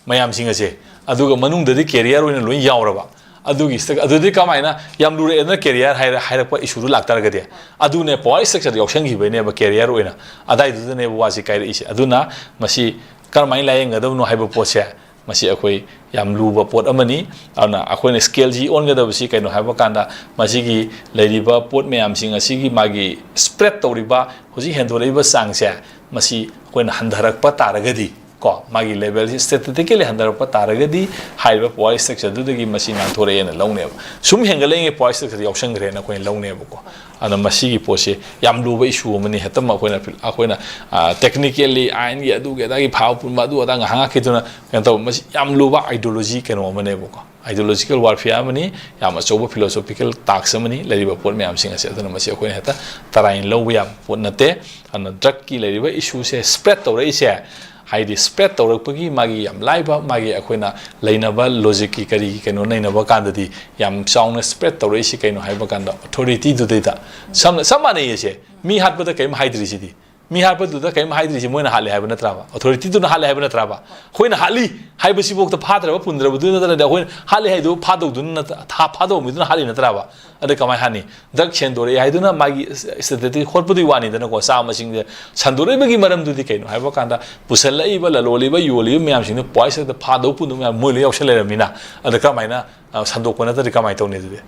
ꯃꯌꯥꯝꯁꯤꯡ ꯑꯁꯦ, ꯑꯗꯨꯒ ꯃꯅꯨꯡꯗꯗꯤ ꯀꯦꯔꯤꯌꯔ ꯑꯣꯏꯅ ꯂꯣꯏ ꯌꯥꯎꯔꯕ꯫ ꯑꯗꯨꯒꯤ ꯁ꯭ꯇꯛ-, ꯑꯗꯨꯗꯤ ꯀꯃꯥꯏꯅ ꯌꯥꯝ ꯂꯨꯔꯛꯑꯦꯗꯅ ꯀꯦꯔꯤꯌꯔ ꯍꯥꯏꯔ-, ꯍꯥꯏꯔꯛꯄ ꯏꯁꯨꯗꯨ ꯂꯥꯛꯇꯥꯔꯒꯗꯤ? ꯑꯗꯨꯅꯦ ꯄꯋꯥꯔ ꯁ꯭ꯇ꯭ꯔꯛꯆꯔꯗ ꯌꯥꯎꯁꯟꯈꯤꯕꯩꯅꯦꯕ ꯀꯦꯔꯤꯌꯔ ꯑꯣꯏꯅ꯫ ꯑꯗꯥꯏꯗꯨꯗꯅꯦꯕ ꯋꯥꯁꯤ ꯀꯥꯏꯔꯛꯏꯁꯦ꯫ ꯑꯗꯨꯅ ꯃꯁꯤ ꯀꯔꯝꯍꯥꯏꯅ ꯂꯥꯏꯌꯦꯡꯒꯗꯕꯅꯣ ꯍꯥꯏꯕ ꯄꯣꯠꯁꯦ, ꯃꯁꯤ ꯑꯩꯈꯣꯏ ꯌꯥꯝ ꯂꯨꯕ ꯄꯣꯠ ꯑꯃꯅꯤ꯫ ꯑꯗꯨꯅ ꯑꯩꯈꯣꯏꯅ ꯁ꯭ꯀꯦꯜꯁꯤ ꯑꯣꯟꯒꯗꯕꯁꯤ ꯀꯩꯅꯣ ꯍꯥꯏꯕ ꯀꯥꯟꯗ, ꯃꯁꯤꯒꯤ ꯂꯩꯔꯤꯕ ꯄꯣꯠ ꯃꯌꯥꯝꯁꯤꯡ ꯑꯁꯤꯒꯤ ꯃꯥꯒꯤ ꯁ꯭ꯄ꯭ꯔꯦꯗ ꯇꯧꯔꯤꯕ, ꯍꯧꯖꯤꯛ ꯍꯦꯟꯗꯣꯔꯛꯏꯕ ꯆꯥꯡꯁꯦ, ꯃꯁꯤ ꯑꯩꯈꯣꯏꯅ ꯍꯟꯊꯔꯛꯄ ꯇꯥꯔꯒꯗꯤ, ꯀꯣ, ꯃꯥꯒꯤ ꯂꯦꯚꯦꯜꯁꯤ ꯁ꯭ꯇꯦꯇꯤꯁꯇꯤꯀꯦꯂꯤ ꯍꯟꯊꯔꯛꯄ ꯇꯥꯔꯒꯗꯤ, ꯍꯥꯏꯔꯤꯕ ꯄꯋꯥꯔ ꯁ꯭ꯇ꯭ꯔꯛꯆꯔꯗꯨꯗꯒꯤ ꯃꯁꯤ ꯅꯥꯟꯊꯣꯔꯛꯑꯦꯅ ꯂꯧꯅꯦꯕ꯫ ꯁꯨꯝ ꯍꯦꯟꯒꯠꯂꯛꯏꯉꯩ ꯄꯋꯥꯔ ꯁ꯭ꯇ꯭ꯔꯛꯆꯔ ꯌꯥꯎꯁꯟꯈ꯭ꯔꯦꯅ ꯑꯩꯈꯣꯏꯅ ꯂꯧꯅꯦꯕꯀꯣ꯫ ꯑꯗꯨꯅ ꯃꯁꯤꯒꯤ ꯄꯣꯠꯁꯤ ꯌꯥꯝ ꯂꯨꯕ ꯏꯁꯨ ꯑꯃꯅꯤ꯫ ꯍꯦꯛꯇꯃꯛ ꯑꯩꯈꯣꯏꯅ, ꯑꯩꯈꯣꯏꯅ, ꯑ, ꯇꯦꯛꯅꯤꯀꯦꯜꯂꯤ, ꯑꯥꯏꯟꯒꯤ ꯑꯗꯨꯒꯤ ꯑꯗꯥꯒꯤ ꯐꯥꯕ ꯄꯨꯟꯕ ꯑꯗꯨ ꯑꯗꯥ ꯉꯥꯏꯍꯥꯛ ꯉꯥꯛꯀꯤꯗꯨꯅ ꯀꯩꯅꯣ ꯇꯧꯕ, ꯃꯁꯤ ꯌꯥꯝ ꯂꯨꯕ ꯑꯥꯏꯗꯤꯌꯣꯂꯣꯖꯤ ꯀꯩꯅꯣ ꯑꯃꯅꯦꯕꯀꯣ꯫ ꯑꯥꯏꯗꯤꯌꯣꯂꯣꯖꯤꯀꯦꯜ ꯋꯥꯔꯐꯤꯌꯥꯔ ꯑꯃꯅꯤ, ꯌꯥꯝ ꯑꯆꯧꯕ ꯐꯤꯂꯣꯁꯣꯐꯤꯀꯦꯜ ꯇꯥꯛꯁ ꯑꯃꯅꯤ ꯂꯩꯔꯤꯕ ꯄꯣꯠ ꯃꯌꯥꯝꯁꯤꯡ ꯑꯁꯦ꯫ ꯑꯗꯨꯅ ꯃꯁꯤ ꯑꯩꯈꯣꯏꯅ ꯍꯦꯛꯇ ꯇꯔꯥꯏꯅ ꯂꯧꯕ ꯌꯥꯕ ꯄꯣꯠ ꯅꯠꯇꯦ꯫ ꯑꯗꯨꯅ ꯗ꯭ꯔꯛꯀꯤ ꯂꯩꯔꯤꯕ ꯏꯁꯨꯁꯦ ꯁ꯭ꯄ꯭ꯔꯦꯗ ꯇꯧꯔꯛꯏꯁꯦ, ꯍꯥꯏꯗꯤ ꯁ꯭ꯄ꯭ꯔꯦꯗ ꯇꯧꯔꯛꯄꯒꯤ ꯃꯥꯒꯤ ꯌꯥꯝ ꯂꯥꯏꯕ, ꯃꯥꯒꯤ ꯑꯩꯈꯣꯏꯅ ꯂꯩꯅꯕ ꯂꯣꯖꯤꯛꯀꯤ ꯀꯔꯤꯒꯤ ꯀꯩꯅꯣ ꯅꯩꯅꯕ ꯀꯥꯟꯗꯗꯤ, ꯌꯥꯝ ꯆꯥꯎꯅ ꯁ꯭ꯄ꯭ꯔꯦꯗ ꯇꯧꯔꯛꯏꯁꯤ ꯀꯩꯅꯣ ꯍꯥꯏꯕ ꯀꯥꯟꯗ, ꯑꯣꯊꯣꯔꯤꯇꯤꯗꯨꯗꯩꯗ꯫ ꯁꯝꯅ, ꯆꯞ ꯃꯥꯟꯅꯩꯌꯦ ꯁꯦ꯫ ꯃꯤ ꯍꯥꯠꯄꯗ ꯀꯔꯤꯝ ꯍꯥꯏꯗ꯭ꯔꯤꯁꯤꯗꯤ꯫ ꯃꯤ ꯍꯥꯠꯄꯗꯨꯗ ꯀꯔꯤꯝ ꯍꯥꯏꯗ꯭ꯔꯤꯁꯤ ꯃꯣꯏꯅ ꯍꯥꯠꯂꯦ ꯍꯥꯏꯕ ꯅꯠꯇ꯭ꯔꯕ? ꯑꯣꯊꯣꯔꯤꯇꯤꯗꯨꯅ ꯍꯥꯠꯂꯦ ꯍꯥꯏꯕ ꯅꯠꯇ꯭ꯔꯕ? ꯑꯩꯈꯣꯏꯅ ꯍꯥꯠꯂꯤ ꯍꯥꯏꯕꯁꯤꯐꯥꯎꯗ ꯐꯥꯗ꯭ꯔꯕ ꯄꯨꯟꯗ꯭ꯔꯕꯗꯨ ꯅꯠꯇ꯭ꯔꯗꯤ, ꯑꯩꯈꯣꯏꯅ ꯍꯥꯠꯂꯤ ꯍꯥꯏꯗꯨ ꯐꯥꯗꯧꯗꯨꯅ ꯅꯠꯇ-, ꯊꯥ-, ꯐꯥꯗꯧꯕ ꯃꯤꯗꯨꯅ ꯍꯥꯠꯂꯤ ꯅꯠꯇ꯭ꯔꯕ? ꯑꯗ ꯀꯃꯥꯏꯅ ꯍꯥꯠꯅꯤ? ꯗ꯭ꯔꯛ ꯁꯦꯟꯗꯣꯔꯛꯑꯦ ꯍꯥꯏꯗꯨꯅ ꯃꯥꯒꯤ ꯁ꯭ꯇꯦꯇꯤꯁꯇꯤꯛ ꯍꯣꯠꯄꯗꯨꯒꯤ ꯋꯥꯅꯤꯗꯅꯀꯣ꯫ ꯆꯥ ꯃꯁꯤꯡꯁꯦ ꯁꯟꯗꯣꯔꯛꯏꯕꯒꯤ ꯃꯔꯝꯗꯨꯗꯤ ꯀꯩꯅꯣ ꯍꯥꯏꯕ ꯀꯥꯟꯗ, ꯄꯨꯁꯜꯂꯛꯏꯕ, ꯂꯂꯣꯜꯂꯤꯕ, ꯌꯣꯜꯂꯤꯕ ꯃꯌꯥꯝꯁꯤꯡꯗꯨ ꯄꯣꯏꯁꯟꯗ ꯐꯥꯗꯧ ꯄꯨꯟꯗꯧ ꯃꯌꯥꯝ ꯃꯣꯏ ꯂꯣꯏ ꯌꯥꯎꯁꯜ ꯂꯩꯔꯝꯃꯤꯅ꯫ ꯑꯗ ꯀꯔꯝꯍꯥꯏꯅ, ꯑ, ꯁꯟꯗꯣꯛꯄ ꯅꯠꯇ꯭ꯔꯗꯤ ꯀꯃꯥꯏꯅ ꯇꯧꯅꯤ ꯑꯗꯨꯗꯤ?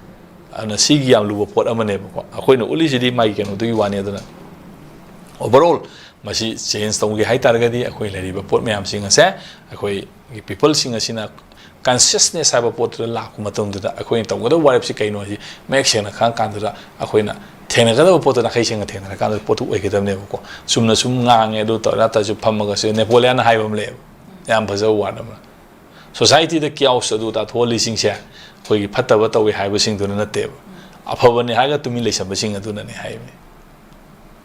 ꯑꯗꯨꯅ ꯁꯤꯒꯤ ꯌꯥꯝ ꯂꯨꯕ ꯄꯣꯠ ꯑꯃꯅꯦꯕꯀꯣ꯫ ꯑꯩꯈꯣꯏꯅ ꯎꯠꯂꯤꯁꯤꯗꯤ ꯃꯥꯒꯤ ꯀꯩꯅꯣꯗꯨꯒꯤ ꯋꯥꯅꯤ꯫ ꯑꯗꯨꯅ ꯑꯣꯚꯔꯑꯣꯜ ꯃꯁꯤ ꯆꯦꯟꯖ ꯇꯧꯒꯦ ꯍꯥꯏ ꯇꯥꯔꯒꯗꯤ ꯑꯩꯈꯣꯏ ꯂꯩꯔꯤꯕ ꯄꯣꯠ ꯃꯌꯥꯝꯁꯤꯡ ꯑꯁꯦ ꯑꯩꯈꯣꯏꯒꯤ ꯄꯤꯄꯜꯁꯤꯡ ꯑꯁꯤꯅ ꯀꯟꯁꯤꯌꯁꯅꯦꯁ ꯍꯥꯏꯕ ꯄꯣꯠꯇꯨꯗ ꯂꯥꯛꯄ ꯃꯇꯝꯗꯨꯗ ꯑꯩꯈꯣꯏꯅ ꯇꯧꯒꯗꯕ ꯋꯥꯔꯦꯞꯁꯤ ꯀꯩꯅꯣ ꯍꯥꯏꯁꯤ ꯃꯌꯦꯛ ꯁꯦꯡꯅ ꯈꯪꯉ ꯀꯥꯟꯗꯨꯗ ꯑꯩꯈꯣꯏꯅ ꯊꯦꯡꯅꯒꯗꯕ ꯄꯣꯠꯇꯣ ꯅꯥꯈꯩ ꯁꯦꯡꯅ ꯊꯦꯡꯅꯔꯀꯥꯟꯗ ꯄꯣꯠꯇꯨ ꯑꯣꯏꯒꯗꯕꯅꯦꯕꯀꯣ꯫ ꯆꯨꯝꯅ ꯁꯨꯝ ꯉꯥꯡꯉꯦ ꯑꯗꯨ ꯇꯧꯔꯦ ꯅꯠꯇ꯭ꯔꯁꯨ ꯐꯝꯃꯒꯁꯨ ꯅꯦꯄꯣꯂꯤꯌꯥꯟꯅ ꯍꯥꯏꯕ ꯑꯃ ꯂꯩꯌꯦꯕ, ꯌꯥꯝ ꯐꯖꯕ ꯋꯥꯔꯗ ꯑꯃ, ꯁꯣꯁꯥꯏꯇꯤꯗ ꯀꯤꯌꯥꯎꯁ ꯑꯗꯨ ꯇꯥꯊꯣꯛꯍꯜꯂꯤꯁꯤꯡꯁꯦ ꯑꯩꯈꯣꯏꯒꯤ ꯐꯠꯇꯕ ꯇꯧꯏ ꯍꯥꯏꯕꯁꯤꯡꯗꯨꯅ ꯅꯠꯇꯦꯕ, ꯑꯐꯕꯅꯦ ꯍꯥꯏꯔꯒ ꯇꯨꯃꯤꯟ ꯂꯩꯁꯟꯕꯁꯤꯡ ꯑꯗꯨꯅꯅꯦ ꯍꯥꯏꯕꯅꯤ꯫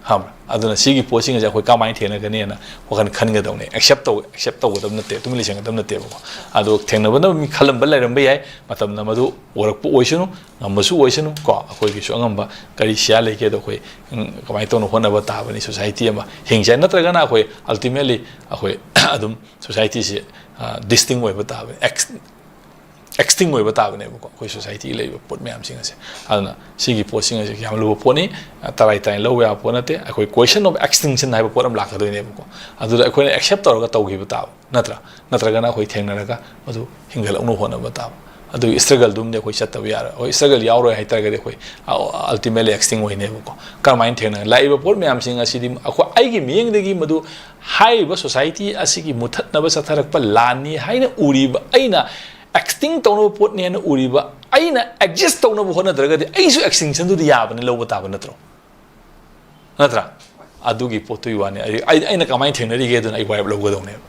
ꯈꯪꯕ꯭ꯔꯥ? ꯑꯗꯨꯅ ꯁꯤꯒꯤ ꯄꯣꯠꯁꯤꯡ ꯑꯁꯦ ꯑꯩꯈꯣꯏ ꯀꯃꯥꯏꯅ ꯊꯦꯡꯅꯒꯅꯤꯅ ꯋꯥꯈꯜ ꯈꯟꯒꯗꯧꯅꯤ꯫ ꯑꯦꯛꯁꯦꯞ ꯇꯧ ꯑꯦꯛꯁꯦꯞ ꯇꯧꯒꯗꯕ ꯅꯠꯇꯦ, ꯇꯨꯃꯤꯟ ꯂꯩꯁꯟꯒꯗꯕ ꯅꯠꯇꯦꯕꯀꯣ꯫ ꯑꯗꯣ ꯊꯦꯡꯅꯕꯅ ꯃꯤ ꯈꯜꯂꯝꯕ ꯂꯩꯔꯝꯕ ꯌꯥꯏ, ꯃꯇꯝꯅ ꯃꯗꯨ ꯑꯣꯏꯔꯛꯄ ꯑꯣꯏꯁꯅꯨ, ꯉꯝꯕꯁꯨ ꯑꯣꯏꯁꯅꯨ ꯀꯣ꯫ ꯑꯩꯈꯣꯏꯒꯤꯁꯨ ꯑꯉꯝꯕ ꯀꯔꯤ ꯁꯤꯌꯥ ꯂꯩꯒꯦꯗꯣ ꯑꯩꯈꯣꯏ, ꯎꯝ, ꯀꯃꯥꯏꯅ ꯇꯧꯅ ꯍꯣꯠꯅꯕ ꯇꯥꯕꯅꯤ꯫ ꯁꯣꯁꯥꯏꯇꯤ ꯑꯃ ꯍꯤꯡꯁꯦ ꯅꯠꯇ꯭ꯔꯒꯅ ꯑꯩꯈꯣꯏ ꯑꯜꯇꯤꯃꯦꯠꯂꯤ ꯑꯩꯈꯣꯏ ꯑꯗꯨꯝ ꯁꯣꯁꯥꯏꯇꯤꯁꯤ ꯗꯤꯁꯇꯤꯡ ꯑꯣꯏꯕ ꯇꯥꯕꯅꯤ, ꯑꯦꯛꯁ ꯑꯦꯛꯁꯇꯤꯡ ꯑꯣꯏꯕ ꯇꯥꯕꯅꯦꯕꯀꯣ, ꯑꯩꯈꯣꯏ ꯁꯣꯁꯥꯏꯇꯤꯒꯤ ꯂꯩꯔꯤꯕ ꯄꯣꯠ ꯃꯌꯥꯝꯁꯤꯡ ꯑꯁꯦ꯫ ꯑꯗꯨꯅ ꯁꯤꯒꯤ ꯄꯣꯠꯁꯤꯡ ꯑꯁꯦ ꯌꯥꯝ ꯂꯨꯕ ꯄꯣꯠꯅꯤ, ꯇꯔꯥꯏ ꯇꯔꯥꯏꯅ ꯂꯧꯕ ꯌꯥꯕ ꯄꯣꯠ ꯅꯠꯇꯦ꯫ ꯑꯩꯈꯣꯏ ꯀꯣꯏꯁꯟ ꯑꯣꯐ ꯑꯦꯛꯁꯇꯤꯡꯁꯟ ꯍꯥꯏꯕ ꯄꯣꯠ ꯑꯃ ꯂꯥꯛꯀꯗꯣꯏꯅꯦꯕꯀꯣ꯫ ꯑꯗꯨꯗ ꯑꯩꯈꯣꯏꯅ ꯑꯦꯛꯁꯦꯞ ꯇꯧꯔꯒ ꯇꯧꯈꯤꯕ ꯇꯥꯕ ꯅꯠꯇ꯭ꯔꯥ? ꯅꯠꯇ꯭ꯔꯒꯅ ꯑꯩꯈꯣꯏ ꯊꯦꯡꯅꯔꯒ ꯃꯗꯨ ꯍꯤꯡꯒꯠꯂꯛꯅꯕ ꯍꯣꯠꯅꯕ ꯇꯥꯕ꯫ ꯑꯗꯨꯒꯤ ꯏꯁꯇ꯭ꯔꯒꯜꯗꯨꯝꯗꯤ ꯑꯩꯈꯣꯏ ꯆꯠꯇꯕ ꯌꯥꯔꯣꯏ꯫ ꯑꯩꯈꯣꯏ ꯏꯁꯇ꯭ꯔꯒꯜ ꯌꯥꯎꯔꯣꯏ ꯍꯥꯏꯇꯥꯔꯒꯗꯤ ꯑꯩꯈꯣꯏ ꯑꯜꯇꯤꯃꯦꯠꯂꯤ ꯑꯦꯛꯁꯇꯤꯡ ꯑꯣꯏꯅꯦꯕꯀꯣ꯫ ꯀꯔꯝꯍꯥꯏꯅ ꯊꯦꯡꯅ ꯂꯥꯛꯏꯕ ꯄꯣꯠ ꯃꯌꯥꯝꯁꯤꯡ ꯑꯁꯤꯗꯤ ꯑꯩꯈꯣꯏ, ꯑꯩꯒꯤ ꯃꯤꯠꯌꯦꯡꯗꯒꯤ ꯃꯗꯨ ꯍꯥꯏꯔꯤꯕ ꯁꯣꯁꯥꯏꯇꯤ ꯑꯁꯤꯒꯤ ꯃꯨꯊꯠꯅꯕ ꯆꯠꯊꯔꯛꯄ ꯂꯥꯟꯅꯤ ꯍꯥꯏꯅ ꯎꯔꯤꯕ ꯑꯩꯅ, ꯑꯦꯛꯁꯇꯤꯡ ꯇꯧꯅꯕ ꯄꯣꯠꯅꯦꯅ ꯎꯔꯤꯕ ꯑꯩꯅ ꯑꯦꯛꯖꯤꯁ ꯇꯧꯅꯕ ꯍꯣꯠꯅꯗ꯭ꯔꯒꯗꯤ ꯑꯩꯁꯨ ꯑꯦꯛꯁꯇꯤꯡꯁꯟꯗꯨꯗꯤ ꯌꯥꯕꯅꯤ ꯂꯧꯕ ꯇꯥꯕ ꯅꯠꯇ꯭ꯔꯣ? ꯅꯠꯇ꯭ꯔꯥ? ꯑꯗꯨꯒꯤ ꯄꯣꯠꯇꯨꯒꯤ ꯋꯥꯅꯤ꯫ ꯑꯩ, ꯑꯩ, ꯑꯩꯅ ꯀꯃꯥꯏꯅ ꯊꯦꯡꯅꯔꯤꯒꯦ ꯑꯗꯨꯅ ꯑꯩ ꯋꯥꯔꯦꯞ ꯂꯧꯒꯗꯧꯅꯦꯕ꯫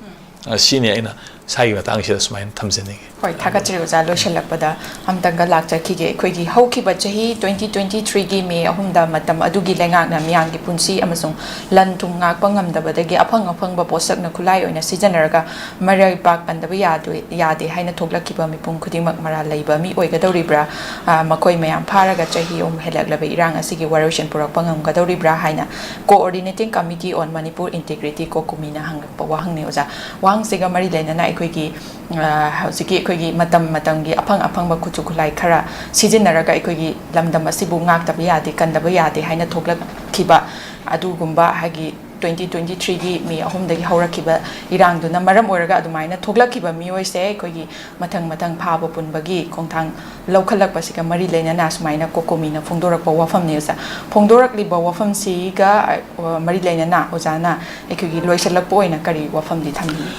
ꯑ, ꯁꯤꯅꯤ ꯑꯩꯅ ꯁꯥꯏꯒꯤ ꯃꯇꯥꯡꯁꯤꯗ ꯁꯨꯃꯥꯏꯅ ꯊꯝꯖꯅꯤꯡꯉꯤ꯫ ꯍꯣꯏ, ꯊꯥꯒꯠꯆꯔꯤ ꯑꯣꯖꯥ꯫ ꯂꯣꯏꯁꯤꯜꯂꯛꯄꯗ ꯑꯝꯇꯪꯒ ꯂꯥꯛꯆꯈꯤꯒꯦ꯫ ꯑꯩꯈꯣꯏꯒꯤ ꯍꯧꯈꯤꯕ ꯆꯍꯤ twenty twenty-threeꯒꯤ ꯃꯦ ꯑꯍꯨꯝꯗ ꯃꯇꯝ ꯑꯗꯨꯒꯤ ꯂꯩꯉꯥꯛꯅ ꯃꯤꯌꯥꯝꯒꯤ ꯄꯨꯟꯁꯤ ꯑꯃꯁꯨꯡ ꯂꯟ ꯊꯨꯝ ꯉꯥꯛꯄ ꯉꯝꯗꯕꯗꯒꯤ ꯑꯐꯪ ꯑꯐꯪꯕ ꯄꯣꯠꯁꯛꯅ ꯈꯨꯠꯂꯥꯏ ꯑꯣꯏꯅ ꯁꯤꯖꯤꯟꯅꯔꯒ ꯃꯔꯩ ꯄꯥꯛ ꯀꯟꯗꯕ ꯌꯥꯗꯣꯏ-, ꯌꯥꯗꯦ ꯍꯥꯏꯅ ꯊꯣꯛꯂꯛꯈꯤꯕ ꯃꯤꯄꯨꯝ ꯈꯨꯗꯤꯡꯃꯛ ꯃꯔꯥꯜ ꯂꯩꯕ ꯃꯤ ꯑꯣꯏꯒꯗꯧꯔꯤꯕ꯭ꯔꯥ? ꯑ, ꯃꯈꯣꯏ ꯃꯌꯥꯝ ꯐꯥꯔꯒ ꯆꯍꯤ ꯑꯍꯨꯝ ꯍꯦꯜꯂꯛꯂꯕ ꯏꯔꯥꯡ ꯑꯁꯤꯒꯤ ꯋꯥꯔꯣꯏꯁꯤꯟ ꯄꯨꯔꯛꯄ ꯉꯝꯒꯗꯧꯔꯤꯕ꯭ꯔꯥ ꯍꯥꯏꯅ Coordinating Committee on Manipur Integrity, ꯀꯣꯀꯨꯃꯤꯅ ꯍꯪꯂꯛꯄ ꯋꯥꯍꯪꯅꯤ ꯑꯣꯖꯥ꯫ ꯋꯥꯍꯪꯁꯤꯒ ꯃꯔꯤ ꯂꯩꯅꯅ ꯑꯩꯈꯣꯏꯒꯤ, ꯑ, ꯍꯧꯖꯤꯛꯀꯤ ꯑꯩꯈꯣꯏꯒꯤ ꯃꯇꯝ ꯃꯇꯝꯒꯤ ꯑꯐꯪ ꯑꯐꯪꯕ ꯈꯨꯠꯁꯨ ꯈꯨꯠꯂꯥꯏ ꯈꯔ ꯁꯤꯖꯤꯟꯅꯔꯒ ꯑꯩꯈꯣꯏꯒꯤ ꯂꯝꯗꯝ ꯑꯁꯤꯕꯨ ꯉꯥꯛꯇꯕ ꯌꯥꯗꯦ, ꯀꯟꯗꯕ ꯌꯥꯗꯦ ꯍꯥꯏꯅ ꯊꯣꯛꯂꯛꯈꯤꯕ ꯑꯗꯨꯒꯨꯝꯕ ꯍꯥꯏꯒꯤ ꯇ꯭ꯋꯦꯟꯇꯤ ꯇ꯭ꯋꯦꯟꯇꯤ ꯊ꯭ꯔꯤꯒꯤ ꯃꯦ ꯑꯍꯨꯝꯗꯒꯤ ꯍꯧꯔꯛꯈꯤꯕ ꯏꯔꯥꯡꯗꯨꯅ ꯃꯔꯝ ꯑꯣꯏꯔꯒ ꯑꯗꯨꯃꯥꯏꯅ ꯊꯣꯛꯂꯛꯈꯤꯕ ꯃꯤꯑꯣꯏꯁꯦ ꯑꯩꯈꯣꯏꯒꯤ ꯃꯊꯪ ꯃꯊꯪ ꯐꯥꯕ ꯄꯨꯟꯕꯒꯤ ꯈꯣꯡꯊꯥꯡ ꯂꯧꯈꯠꯂꯛꯄꯁꯤꯒ ꯃꯔꯤ ꯂꯩꯅꯅ ꯁꯨꯃꯥꯏꯅ ꯀꯣꯀꯣꯃꯤꯅ ꯐꯣꯡꯗꯣꯔꯛꯄ ꯋꯥꯐꯝꯅꯤ ꯑꯣꯖꯥ꯫ ꯐꯣꯡꯗꯣꯔꯛꯂꯤꯕ ꯋꯥꯐꯝꯁꯤꯒ, ꯑ, ꯃꯔꯤ ꯂꯩꯅꯅ ꯑꯣꯖꯥꯅ ꯑꯩꯈꯣꯏꯒꯤ ꯂꯣꯏꯁꯤꯜꯂꯛꯄ ꯑꯣꯏꯅ ꯀꯔꯤ ꯋꯥꯐꯝꯗꯤ ꯊꯝꯕꯤꯅꯤ?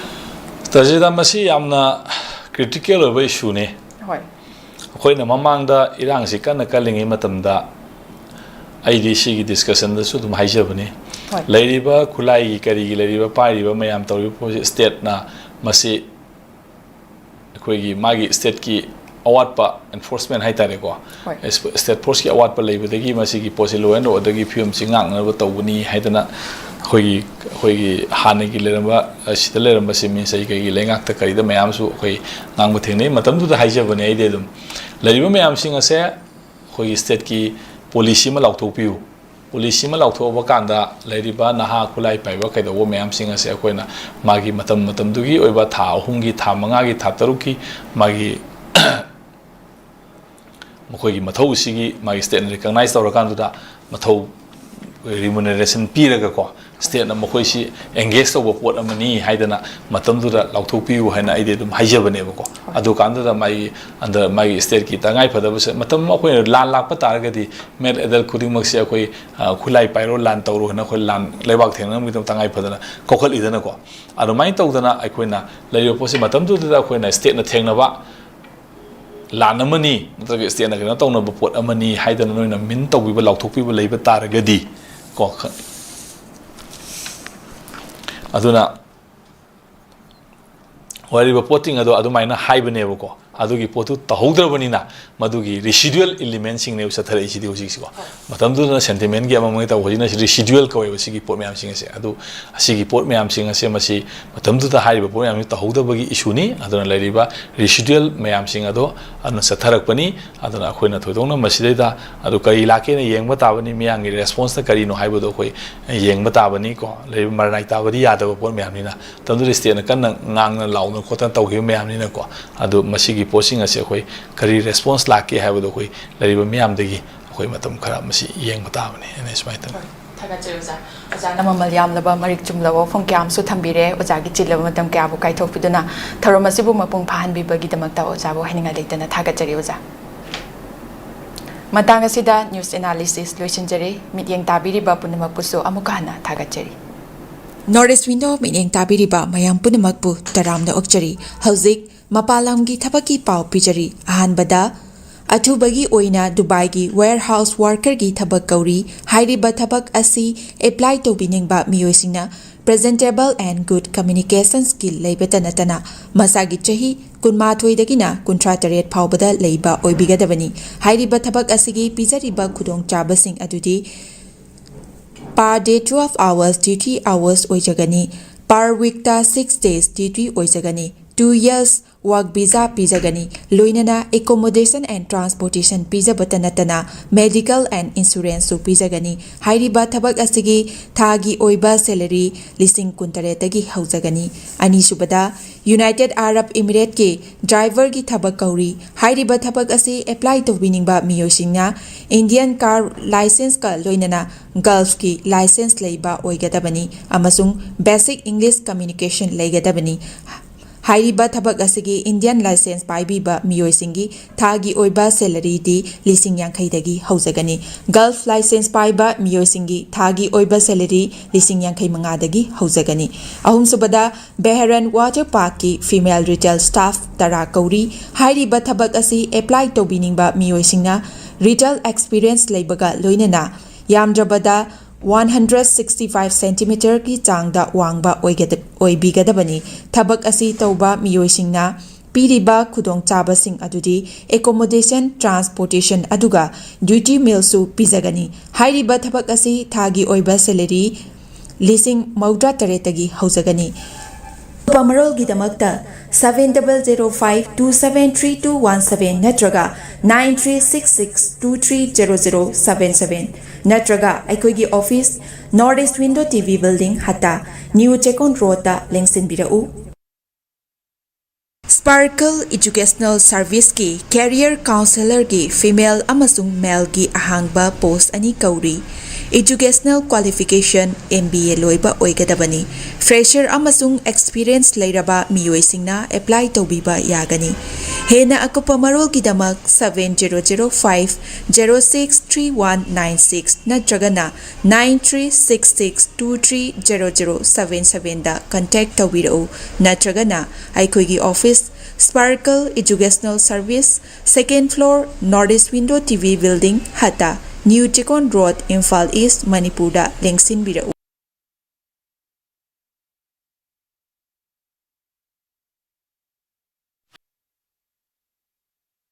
ꯇꯥꯖꯤꯗ, ꯃꯁꯤ ꯌꯥꯝꯅ ꯀ꯭ꯔꯤꯇꯤꯀꯦꯜ ꯑꯣꯏꯕ ꯏꯁꯨꯅꯤ꯫ ꯍꯣꯏ꯫ ꯑꯩꯈꯣꯏꯅ ꯃꯃꯥꯡꯗ ꯏꯔꯥꯡꯁꯤ ꯀꯟꯅ ꯀꯜꯂꯤꯉꯩ ꯃꯇꯝꯗ ꯑꯩꯗꯤ ꯁꯤꯒꯤ ꯗꯤꯁꯀꯁꯟꯗꯁꯨ ꯑꯗꯨꯝ ꯍꯥꯏꯖꯕꯅꯤ꯫ ꯍꯣꯏ꯫ ꯂꯩꯔꯤꯕ ꯈꯨꯠꯂꯥꯏꯒꯤ ꯀꯔꯤꯒꯤ ꯂꯩꯔꯤꯕ ꯄꯥꯏꯔꯤꯕ ꯃꯌꯥꯝ ꯇꯧꯔꯤꯕ ꯄꯣꯠꯁꯤ ꯁ꯭ꯇꯦꯠꯅ ꯃꯁꯤ ꯑꯩꯈꯣꯏꯒꯤ ꯃꯥꯒꯤ ꯁ꯭ꯇꯦꯠꯀꯤ ꯑꯋꯥꯠꯄ ꯑꯦꯟꯐꯣꯔꯁꯃꯦꯟ ꯍꯥꯏꯇꯥꯔꯦꯀꯣ꯫ ꯍꯣꯏ꯫ ꯁ꯭ꯇꯦꯠ ꯐꯣꯔꯁꯀꯤ ꯑꯋꯥꯠꯄ ꯂꯩꯕꯗꯒꯤ ꯃꯁꯤꯒꯤ ꯄꯣꯠꯁꯤ law and orderꯒꯤ ꯐꯤꯕꯝꯁꯤ ꯉꯥꯛꯅꯅꯕ ꯇꯧꯕꯅꯤ ꯍꯥꯏꯗꯅ ꯑꯩꯈꯣꯏꯒꯤ, ꯑꯩꯈꯣꯏꯒꯤ ꯍꯥꯟꯅꯒꯤ ꯂꯩꯔꯝꯕ, ꯑꯁꯤꯗ ꯂꯩꯔꯝꯕ ꯆꯤꯞ ꯃꯤꯅꯤꯁꯇꯔꯒꯤ ꯀꯩꯒꯤ ꯂꯩꯉꯥꯛꯇ ꯀꯔꯤꯗ ꯃꯌꯥꯝꯁꯨ ꯑꯩꯈꯣꯏ ꯉꯥꯡꯕ ꯊꯦꯡꯅꯩ꯫ ꯃꯇꯝꯗꯨꯗ ꯍꯥꯏꯖꯕꯅꯦ ꯑꯩꯗꯤ ꯑꯗꯨꯝ, ꯂꯩꯔꯤꯕ ꯃꯌꯥꯝꯁꯤꯡ ꯑꯁꯦ ꯑꯩꯈꯣꯏꯒꯤ ꯁ꯭ꯇꯦꯠꯀꯤ ꯄꯣꯂꯤꯁꯤ ꯑꯃ ꯂꯥꯎꯊꯣꯛꯄꯤꯌꯨ꯫ ꯄꯣꯂꯤꯁꯤ ꯑꯃ ꯂꯥꯎꯊꯣꯛꯑꯕ ꯀꯥꯟꯗ ꯂꯩꯔꯤꯕ ꯅꯍꯥ ꯈꯨꯠꯂꯥꯏ ꯄꯥꯏꯕ ꯀꯩꯗꯧꯕ ꯃꯌꯥꯝꯁꯤꯡ ꯑꯁꯦ ꯑꯩꯈꯣꯏꯅ ꯃꯥꯒꯤ ꯃꯇꯝ ꯃꯇꯝꯗꯨꯒꯤ ꯑꯣꯏꯕ ꯊꯥ ꯑꯍꯨꯝꯒꯤ, ꯊꯥ ꯃꯉꯥꯒꯤ, ꯊꯥ ꯇꯔꯨꯛꯀꯤ ꯃꯥꯒꯤ ꯃꯈꯣꯏꯒꯤ ꯃꯊꯧ ꯑꯁꯤꯒꯤ ꯃꯥꯒꯤ ꯁ꯭ꯇꯦꯠꯅ ꯔꯤꯀꯛꯅꯥꯏꯁ ꯇꯧꯔꯀꯥꯟꯗꯨꯗ ꯃꯊꯧ ꯔꯤꯃꯨꯅꯔꯦꯁꯟ ꯄꯤꯔꯒꯀꯣ, ꯁ꯭ꯇꯦꯠꯅ ꯃꯈꯣꯏꯁꯤ ꯑꯦꯡꯒꯦꯖ ꯇꯧꯕ ꯄꯣꯠ ꯑꯃꯅꯤ ꯍꯥꯏꯗꯅ ꯃꯇꯝꯗꯨꯗ ꯂꯥꯎꯊꯣꯛꯄꯤꯌꯨ ꯍꯥꯏꯅ ꯑꯩꯗꯤ ꯑꯗꯨꯝ ꯍꯥꯏꯖꯕꯅꯦꯕꯀꯣ꯫ ꯍꯣꯏ꯫ ꯑꯗꯨꯀꯥꯟꯗꯨꯗ ꯃꯥꯒꯤ under ꯃꯥꯒꯤ ꯁ꯭ꯇꯦꯠꯀꯤ ꯇꯉꯥꯏ ꯐꯗꯕꯁꯦ, ꯃꯇꯝ ꯑꯃ ꯑꯩꯈꯣꯏꯅ ꯂꯥꯟ ꯂꯥꯛꯄ ꯇꯥꯔꯒꯗꯤ ꯃꯦꯠ ꯑꯦꯗꯜ ꯈꯨꯗꯤꯡꯃꯛꯁꯦ ꯑꯩꯈꯣꯏ, ꯑ, ꯈꯨꯠꯂꯥꯏ ꯄꯥꯏꯔꯣ, ꯂꯥꯟ ꯇꯧꯔꯣ ꯍꯥꯏꯅ ꯑꯩꯈꯣꯏ ꯂꯥꯟ, ꯂꯩꯕꯥꯛ ꯊꯦꯡꯅꯅꯕꯒꯤꯗꯃꯛ ꯇꯉꯥꯏ ꯐꯗꯅ ꯀꯧꯈꯠꯂꯤꯗꯅꯀꯣ꯫ ꯑꯗꯨꯃꯥꯏꯅ ꯇꯧꯗꯅ ꯑꯩꯈꯣꯏꯅ ꯂꯩꯔꯤꯕ ꯄꯣꯠꯁꯤ ꯃꯇꯝꯗꯨꯗ ꯑꯩꯈꯣꯏꯅ ꯁ꯭ꯇꯦꯠꯅ ꯊꯦꯡꯅꯕ ꯂꯥꯟ ꯑꯃꯅꯤ ꯅꯠꯇ꯭ꯔꯒ ꯁ꯭ꯇꯦꯠꯅ ꯀꯩꯅꯣ ꯇꯧꯅꯕ ꯄꯣꯠ ꯑꯃꯅꯤ ꯍꯥꯏꯗꯅ ꯅꯣꯏꯅ ꯃꯤꯟ ꯇꯧꯕꯤꯕ, ꯂꯥꯎꯊꯣꯛꯄꯤꯕ ꯂꯩꯕ ꯇꯥꯔꯒꯗꯤ ꯀꯣ, ꯈ-, ꯑꯗꯨꯅ ꯋꯥꯔꯤꯕ ꯄꯣꯠꯁꯤꯡ ꯑꯗꯣ ꯑꯗꯨꯃꯥꯏꯅ ꯍꯥꯏꯕꯅꯦꯕꯀꯣ꯫ ꯑꯗꯨꯒꯤ ꯄꯣꯠꯇꯨ ꯇꯧꯍꯧꯗ꯭ꯔꯕꯅꯤꯅ ꯃꯗꯨꯒꯤ residual elementꯁꯤꯡꯅꯦꯕ ꯆꯠꯊꯔꯛꯏꯁꯤꯗꯤ ꯍꯧꯖꯤꯛꯁꯤꯀꯣ꯫ ꯃꯇꯝꯗꯨꯗꯅ sentimentꯒꯤ ꯑꯃꯃꯒ ꯇꯧꯕ, ꯍꯧꯖꯤꯛꯅ residual ꯀꯧꯋꯦꯕ ꯁꯤꯒꯤ ꯄꯣꯠ ꯃꯌꯥꯝꯁꯤꯡ ꯑꯁꯦ꯫ ꯑꯗꯨ ꯑꯁꯤꯒꯤ ꯄꯣꯠ ꯃꯌꯥꯝꯁꯤꯡ ꯑꯁꯦ ꯃꯁꯤ ꯃꯇꯝꯗꯨꯗ ꯍꯥꯏꯔꯤꯕ ꯄꯣꯠ ꯃꯌꯥꯝꯁꯤ ꯇꯧꯍꯧꯗꯕꯒꯤ ꯏꯁꯨꯅꯤ꯫ ꯑꯗꯨꯅ ꯂꯩꯔꯤꯕ residual ꯃꯌꯥꯝꯁꯤꯡ ꯑꯗꯣ ꯑꯗꯨꯅ ꯆꯠꯊꯔꯛꯄꯅꯤ꯫ ꯑꯗꯨꯅ ꯑꯩꯈꯣꯏꯅ ꯊꯣꯏꯗꯣꯛꯅ ꯃꯁꯤꯗꯩꯗ ꯑꯗꯨ ꯀꯔꯤ ꯂꯥꯛꯀꯦꯅ ꯌꯦꯡꯕ ꯇꯥꯕꯅꯤ, ꯃꯤꯌꯥꯝꯒꯤ responseꯅ ꯀꯔꯤꯅꯣ ꯍꯥꯏꯕꯗꯣ ꯑꯩꯈꯣꯏ ꯌꯦꯡꯕ ꯇꯥꯕꯅꯤ ꯀꯣ꯫ ꯂꯩꯔꯤꯕ ꯃꯔꯅꯥꯏ ꯇꯥꯕꯗꯤ ꯌꯥꯗꯕ ꯄꯣꯠ ꯃꯌꯥꯝꯅꯤꯅ꯫ ꯃꯇꯝꯗꯨꯗ ꯁ꯭ꯇꯦꯠꯅ ꯀꯟꯅ ꯉꯥꯡꯅ ꯂꯥꯎꯅ ꯈꯣꯠꯇꯅ ꯇꯧꯈꯤꯕ ꯃꯌꯥꯝꯅꯤꯅꯀꯣ꯫ ꯑꯗꯨ ꯃꯁꯤꯒꯤ ꯄꯣꯠꯁꯤꯡ ꯑꯁꯤ ꯑꯩꯈꯣꯏ ꯀꯔꯤ response ꯂꯥꯛꯀꯦ ꯍꯥꯏꯕꯗꯣ ꯑꯩꯈꯣꯏ ꯂꯩꯔꯤꯕ ꯃꯤꯌꯥꯝꯗꯒꯤ ꯑꯩꯈꯣꯏ ꯃꯇꯝ ꯈꯔ ꯃꯁꯤ ꯌꯦꯡꯕ ꯇꯥꯕꯅꯤ ꯍꯥꯏꯅ ꯁꯨꯃꯥꯏꯅ ꯇꯧꯋꯤ꯫ ꯊꯥꯒꯠꯆꯔꯤ ꯑꯣꯖꯥ꯫ ꯑꯣꯖꯥꯅ ꯃꯃꯜ ꯌꯥꯝꯂꯕ ꯃꯔꯤꯛ ꯆꯨꯝꯂꯕ ꯋꯥꯐꯝ ꯀꯌꯥ ꯑꯃꯁꯨ ꯊꯝꯕꯤꯔꯦ꯫ ꯑꯣꯖꯥꯒꯤ ꯆꯤꯜꯂꯕ ꯃꯇꯝ ꯀꯌꯥꯕꯨ ꯀꯥꯏꯊꯣꯛꯄꯤꯗꯨꯅ ꯊꯧꯔꯝ ꯑꯁꯤꯕꯨ ꯃꯄꯨꯡ ꯐꯥꯍꯟꯕꯤꯕꯒꯤꯗꯃꯛꯇ ꯑꯣꯖꯥꯕꯨ ꯍꯥꯏꯅꯤꯡꯉꯥꯏ ꯂꯩꯇꯅ ꯊꯥꯒꯠꯆꯔꯤ ꯑꯣꯖꯥ꯫ ꯃꯇꯥꯡ ꯑꯁꯤꯗ news analysis ꯂꯣꯏꯁꯤꯟꯖꯔꯦ꯫ ꯃꯤꯠꯌꯦꯡ ꯇꯥꯕꯤꯔꯤꯕ ꯄꯨꯝꯅꯃꯛꯄꯨꯁꯨ ꯑꯃꯨꯛꯀ ꯍꯟꯅ ꯊꯥꯒꯠꯆꯔꯤ꯫ North East Window ꯃꯤꯠꯌꯦꯡ ꯇꯥꯕꯤꯔꯤꯕ ꯃꯌꯥꯝ ꯄꯨꯝꯅꯃꯛꯄꯨ ꯇꯔꯥꯝꯅ ꯑꯣꯛꯆꯔꯤ꯫ ꯍꯧꯖꯤꯛ ꯃꯄꯥꯟ ꯂꯝꯒꯤ ꯊꯕꯛꯀꯤ ꯄꯥꯎ ꯄꯤꯖꯔꯤ꯫ ꯑꯍꯥꯟꯕꯗ, ꯑꯊꯨꯕꯒꯤ ꯑꯣꯏꯅ ꯗꯨꯕꯥꯏꯒꯤ warehouse workerꯒꯤ ꯊꯕꯛ ꯀꯧꯔꯤ꯫ ꯍꯥꯏꯔꯤꯕ ꯊꯕꯛ ꯑꯁꯤ apply ꯇꯧꯕꯤꯅꯤꯡꯕ ꯃꯤꯑꯣꯏꯁꯤꯡꯅ presentable and good communication skill ꯂꯩꯕꯇ ꯅꯠꯇꯅ ꯃꯁꯥꯒꯤ ꯆꯍꯤ ꯀꯨꯟꯃꯥꯊꯣꯏꯗꯒꯤꯅ ꯀꯨꯟꯊ꯭ꯔꯥ ꯇꯔꯦꯠ ꯐꯥꯎꯕꯗ ꯂꯩꯕ ꯑꯣꯏꯕꯤꯒꯗꯕꯅꯤ꯫ ꯍꯥꯏꯔꯤꯕ ꯊꯕꯛ ꯑꯁꯤꯒꯤ ꯄꯤꯖꯔꯤꯕ ꯈꯨꯗꯣꯡꯆꯥꯕꯁꯤꯡ ꯑꯗꯨꯗꯤ per day twelve hours duty hours ꯑꯣꯏꯖꯒꯅꯤ꯫ Per weekꯇ six days duty ꯑꯣꯏꯖꯒꯅꯤ꯫ Two years work visa ꯄꯤꯖꯒꯅꯤ꯫ ꯂꯣꯏꯅꯅ accommodation and transportation ꯄꯤꯖꯕꯇ ꯅꯠꯇꯅ medical and insuranceꯁꯨ ꯄꯤꯖꯒꯅꯤ꯫ ꯍꯥꯏꯔꯤꯕ ꯊꯕꯛ ꯑꯁꯤꯒꯤ ꯊꯥꯒꯤ ꯑꯣꯏꯕ salary ꯂꯤꯁꯤꯡ ꯀꯨꯟꯇꯔꯦꯠꯇꯒꯤ ꯍꯧꯖꯒꯅꯤ꯫ ꯑꯅꯤꯁꯨꯕꯗ, United Arab Emirateꯀꯤ driverꯒꯤ ꯊꯕꯛ ꯀꯧꯔꯤ꯫ ꯍꯥꯏꯔꯤꯕ ꯊꯕꯛ ꯑꯁꯤ apply ꯇꯧꯕꯤꯅꯤꯡꯕ ꯃꯤꯑꯣꯏꯁꯤꯡꯅ Indian car licenceꯀ ꯂꯣꯏꯅꯅ Gulfꯀꯤ license ꯂꯩꯕ ꯑꯣꯏꯒꯗꯕꯅꯤ ꯑꯃꯁꯨꯡ basic English communication ꯂꯩꯒꯗꯕꯅꯤ꯫ ꯍꯥꯏꯔꯤꯕ ꯊꯕꯛ ꯑꯁꯤꯒꯤ Indian license ꯄꯥꯏꯕꯤꯕ ꯃꯤꯑꯣꯏꯁꯤꯡꯒꯤ ꯊꯥꯒꯤ ꯑꯣꯏꯕ salaryꯗꯤ ꯂꯤꯁꯤꯡ ꯌꯥꯡꯈꯩꯗꯒꯤ ꯍꯧꯖꯒꯅꯤ꯫ Gulf license ꯄꯥꯏꯕ ꯃꯤꯑꯣꯏꯁꯤꯡꯒꯤ ꯊꯥꯒꯤ ꯑꯣꯏꯕ salary ꯂꯤꯁꯤꯡ ꯌꯥꯡꯈꯩ ꯃꯉꯥꯗꯒꯤ ꯍꯧꯖꯒꯅꯤ꯫ ꯑꯍꯨꯝꯁꯨꯕꯗ, Bahrain Water Parkꯀꯤ female retail staff ꯇꯔꯥ ꯀꯧꯔꯤ꯫ ꯍꯥꯏꯔꯤꯕ ꯊꯕꯛ ꯑꯁꯤ apply ꯇꯧꯕꯤꯅꯤꯡꯕ ꯃꯤꯑꯣꯏꯁꯤꯡꯅ retail experience ꯂꯩꯕꯒ ꯂꯣꯏꯅꯅ ꯌꯥꯝꯗ꯭ꯔꯕꯗ one hundred sixty five centimetreꯒꯤ ꯆꯥꯡꯗ ꯋꯥꯡꯕ ꯑꯣꯏꯒꯗ-, ꯑꯣꯏꯕꯤꯒꯗꯕꯅꯤ꯫ ꯊꯕꯛ ꯑꯁꯤ ꯇꯧꯕ ꯃꯤꯑꯣꯏꯁꯤꯡꯅ ꯄꯤꯔꯤꯕ ꯈꯨꯗꯣꯡꯆꯥꯕꯁꯤꯡ ꯑꯗꯨꯗꯤ accommodation, transportation ꯑꯗꯨꯒ duty mealꯁꯨ ꯄꯤꯖꯒꯅꯤ꯫ ꯍꯥꯏꯔꯤꯕ ꯊꯕꯛ ꯑꯁꯤ ꯊꯥꯒꯤ ꯑꯣꯏꯕ salary ꯂꯤꯁꯤꯡ ꯃꯧꯗ꯭ꯔꯥ ꯇꯔꯦꯠꯇꯒꯤ ꯍꯧꯖꯒꯅꯤ꯫ ꯑꯀꯨꯞꯄ ꯃꯔꯣꯜꯒꯤꯗꯃꯛꯇ seven double zero five two seven three two one seven ꯅꯠꯇ꯭ꯔꯒ nine three six six two three zero zero seven seven ꯅꯠꯇ꯭ꯔꯒ ꯑꯩꯈꯣꯏꯒꯤ office, North East Window TV Building, ꯍꯠꯇꯥ, New Chekon Roadꯇ ꯂꯦꯡꯁꯤꯟꯕꯤꯔꯛꯎ꯫ Sparkle Educational Serviceꯀꯤ career counsellorꯒꯤ female ꯑꯃꯁꯨꯡ maleꯒꯤ ꯑꯍꯥꯡꯕ post ꯑꯅꯤ ꯀꯧꯔꯤ꯫ Educational qualification M B A ꯂꯣꯏꯕ ꯑꯣꯏꯒꯗꯕꯅꯤ꯫ Fresher ꯑꯃꯁꯨꯡ experience ꯂꯩꯔꯕ ꯃꯤꯑꯣꯏꯁꯤꯡꯅ apply ꯇꯧꯕꯤꯕ ꯌꯥꯒꯅꯤ꯫ ꯍꯦꯟꯅ ꯑꯀꯨꯞꯄ ꯃꯔꯣꯜꯒꯤꯗꯃꯛ seven zero zero five zero six three one nine six ꯅꯠꯇ꯭ꯔꯒꯅ nine three six six two three zero zero seven seven ꯗ contact ꯇꯧꯕꯤꯔꯛꯎ, ꯅꯠꯇ꯭ꯔꯒꯅ ꯑꯩꯈꯣꯏꯒꯤ office, Sparkle Educational Service, second floor, North East Window T V Building, ꯍꯠꯇ, New Chekon Road, Imphal east, ꯃꯅꯤꯄꯨꯔꯗ ꯂꯦꯡꯁꯤꯟꯕꯤꯔꯛꯎ꯫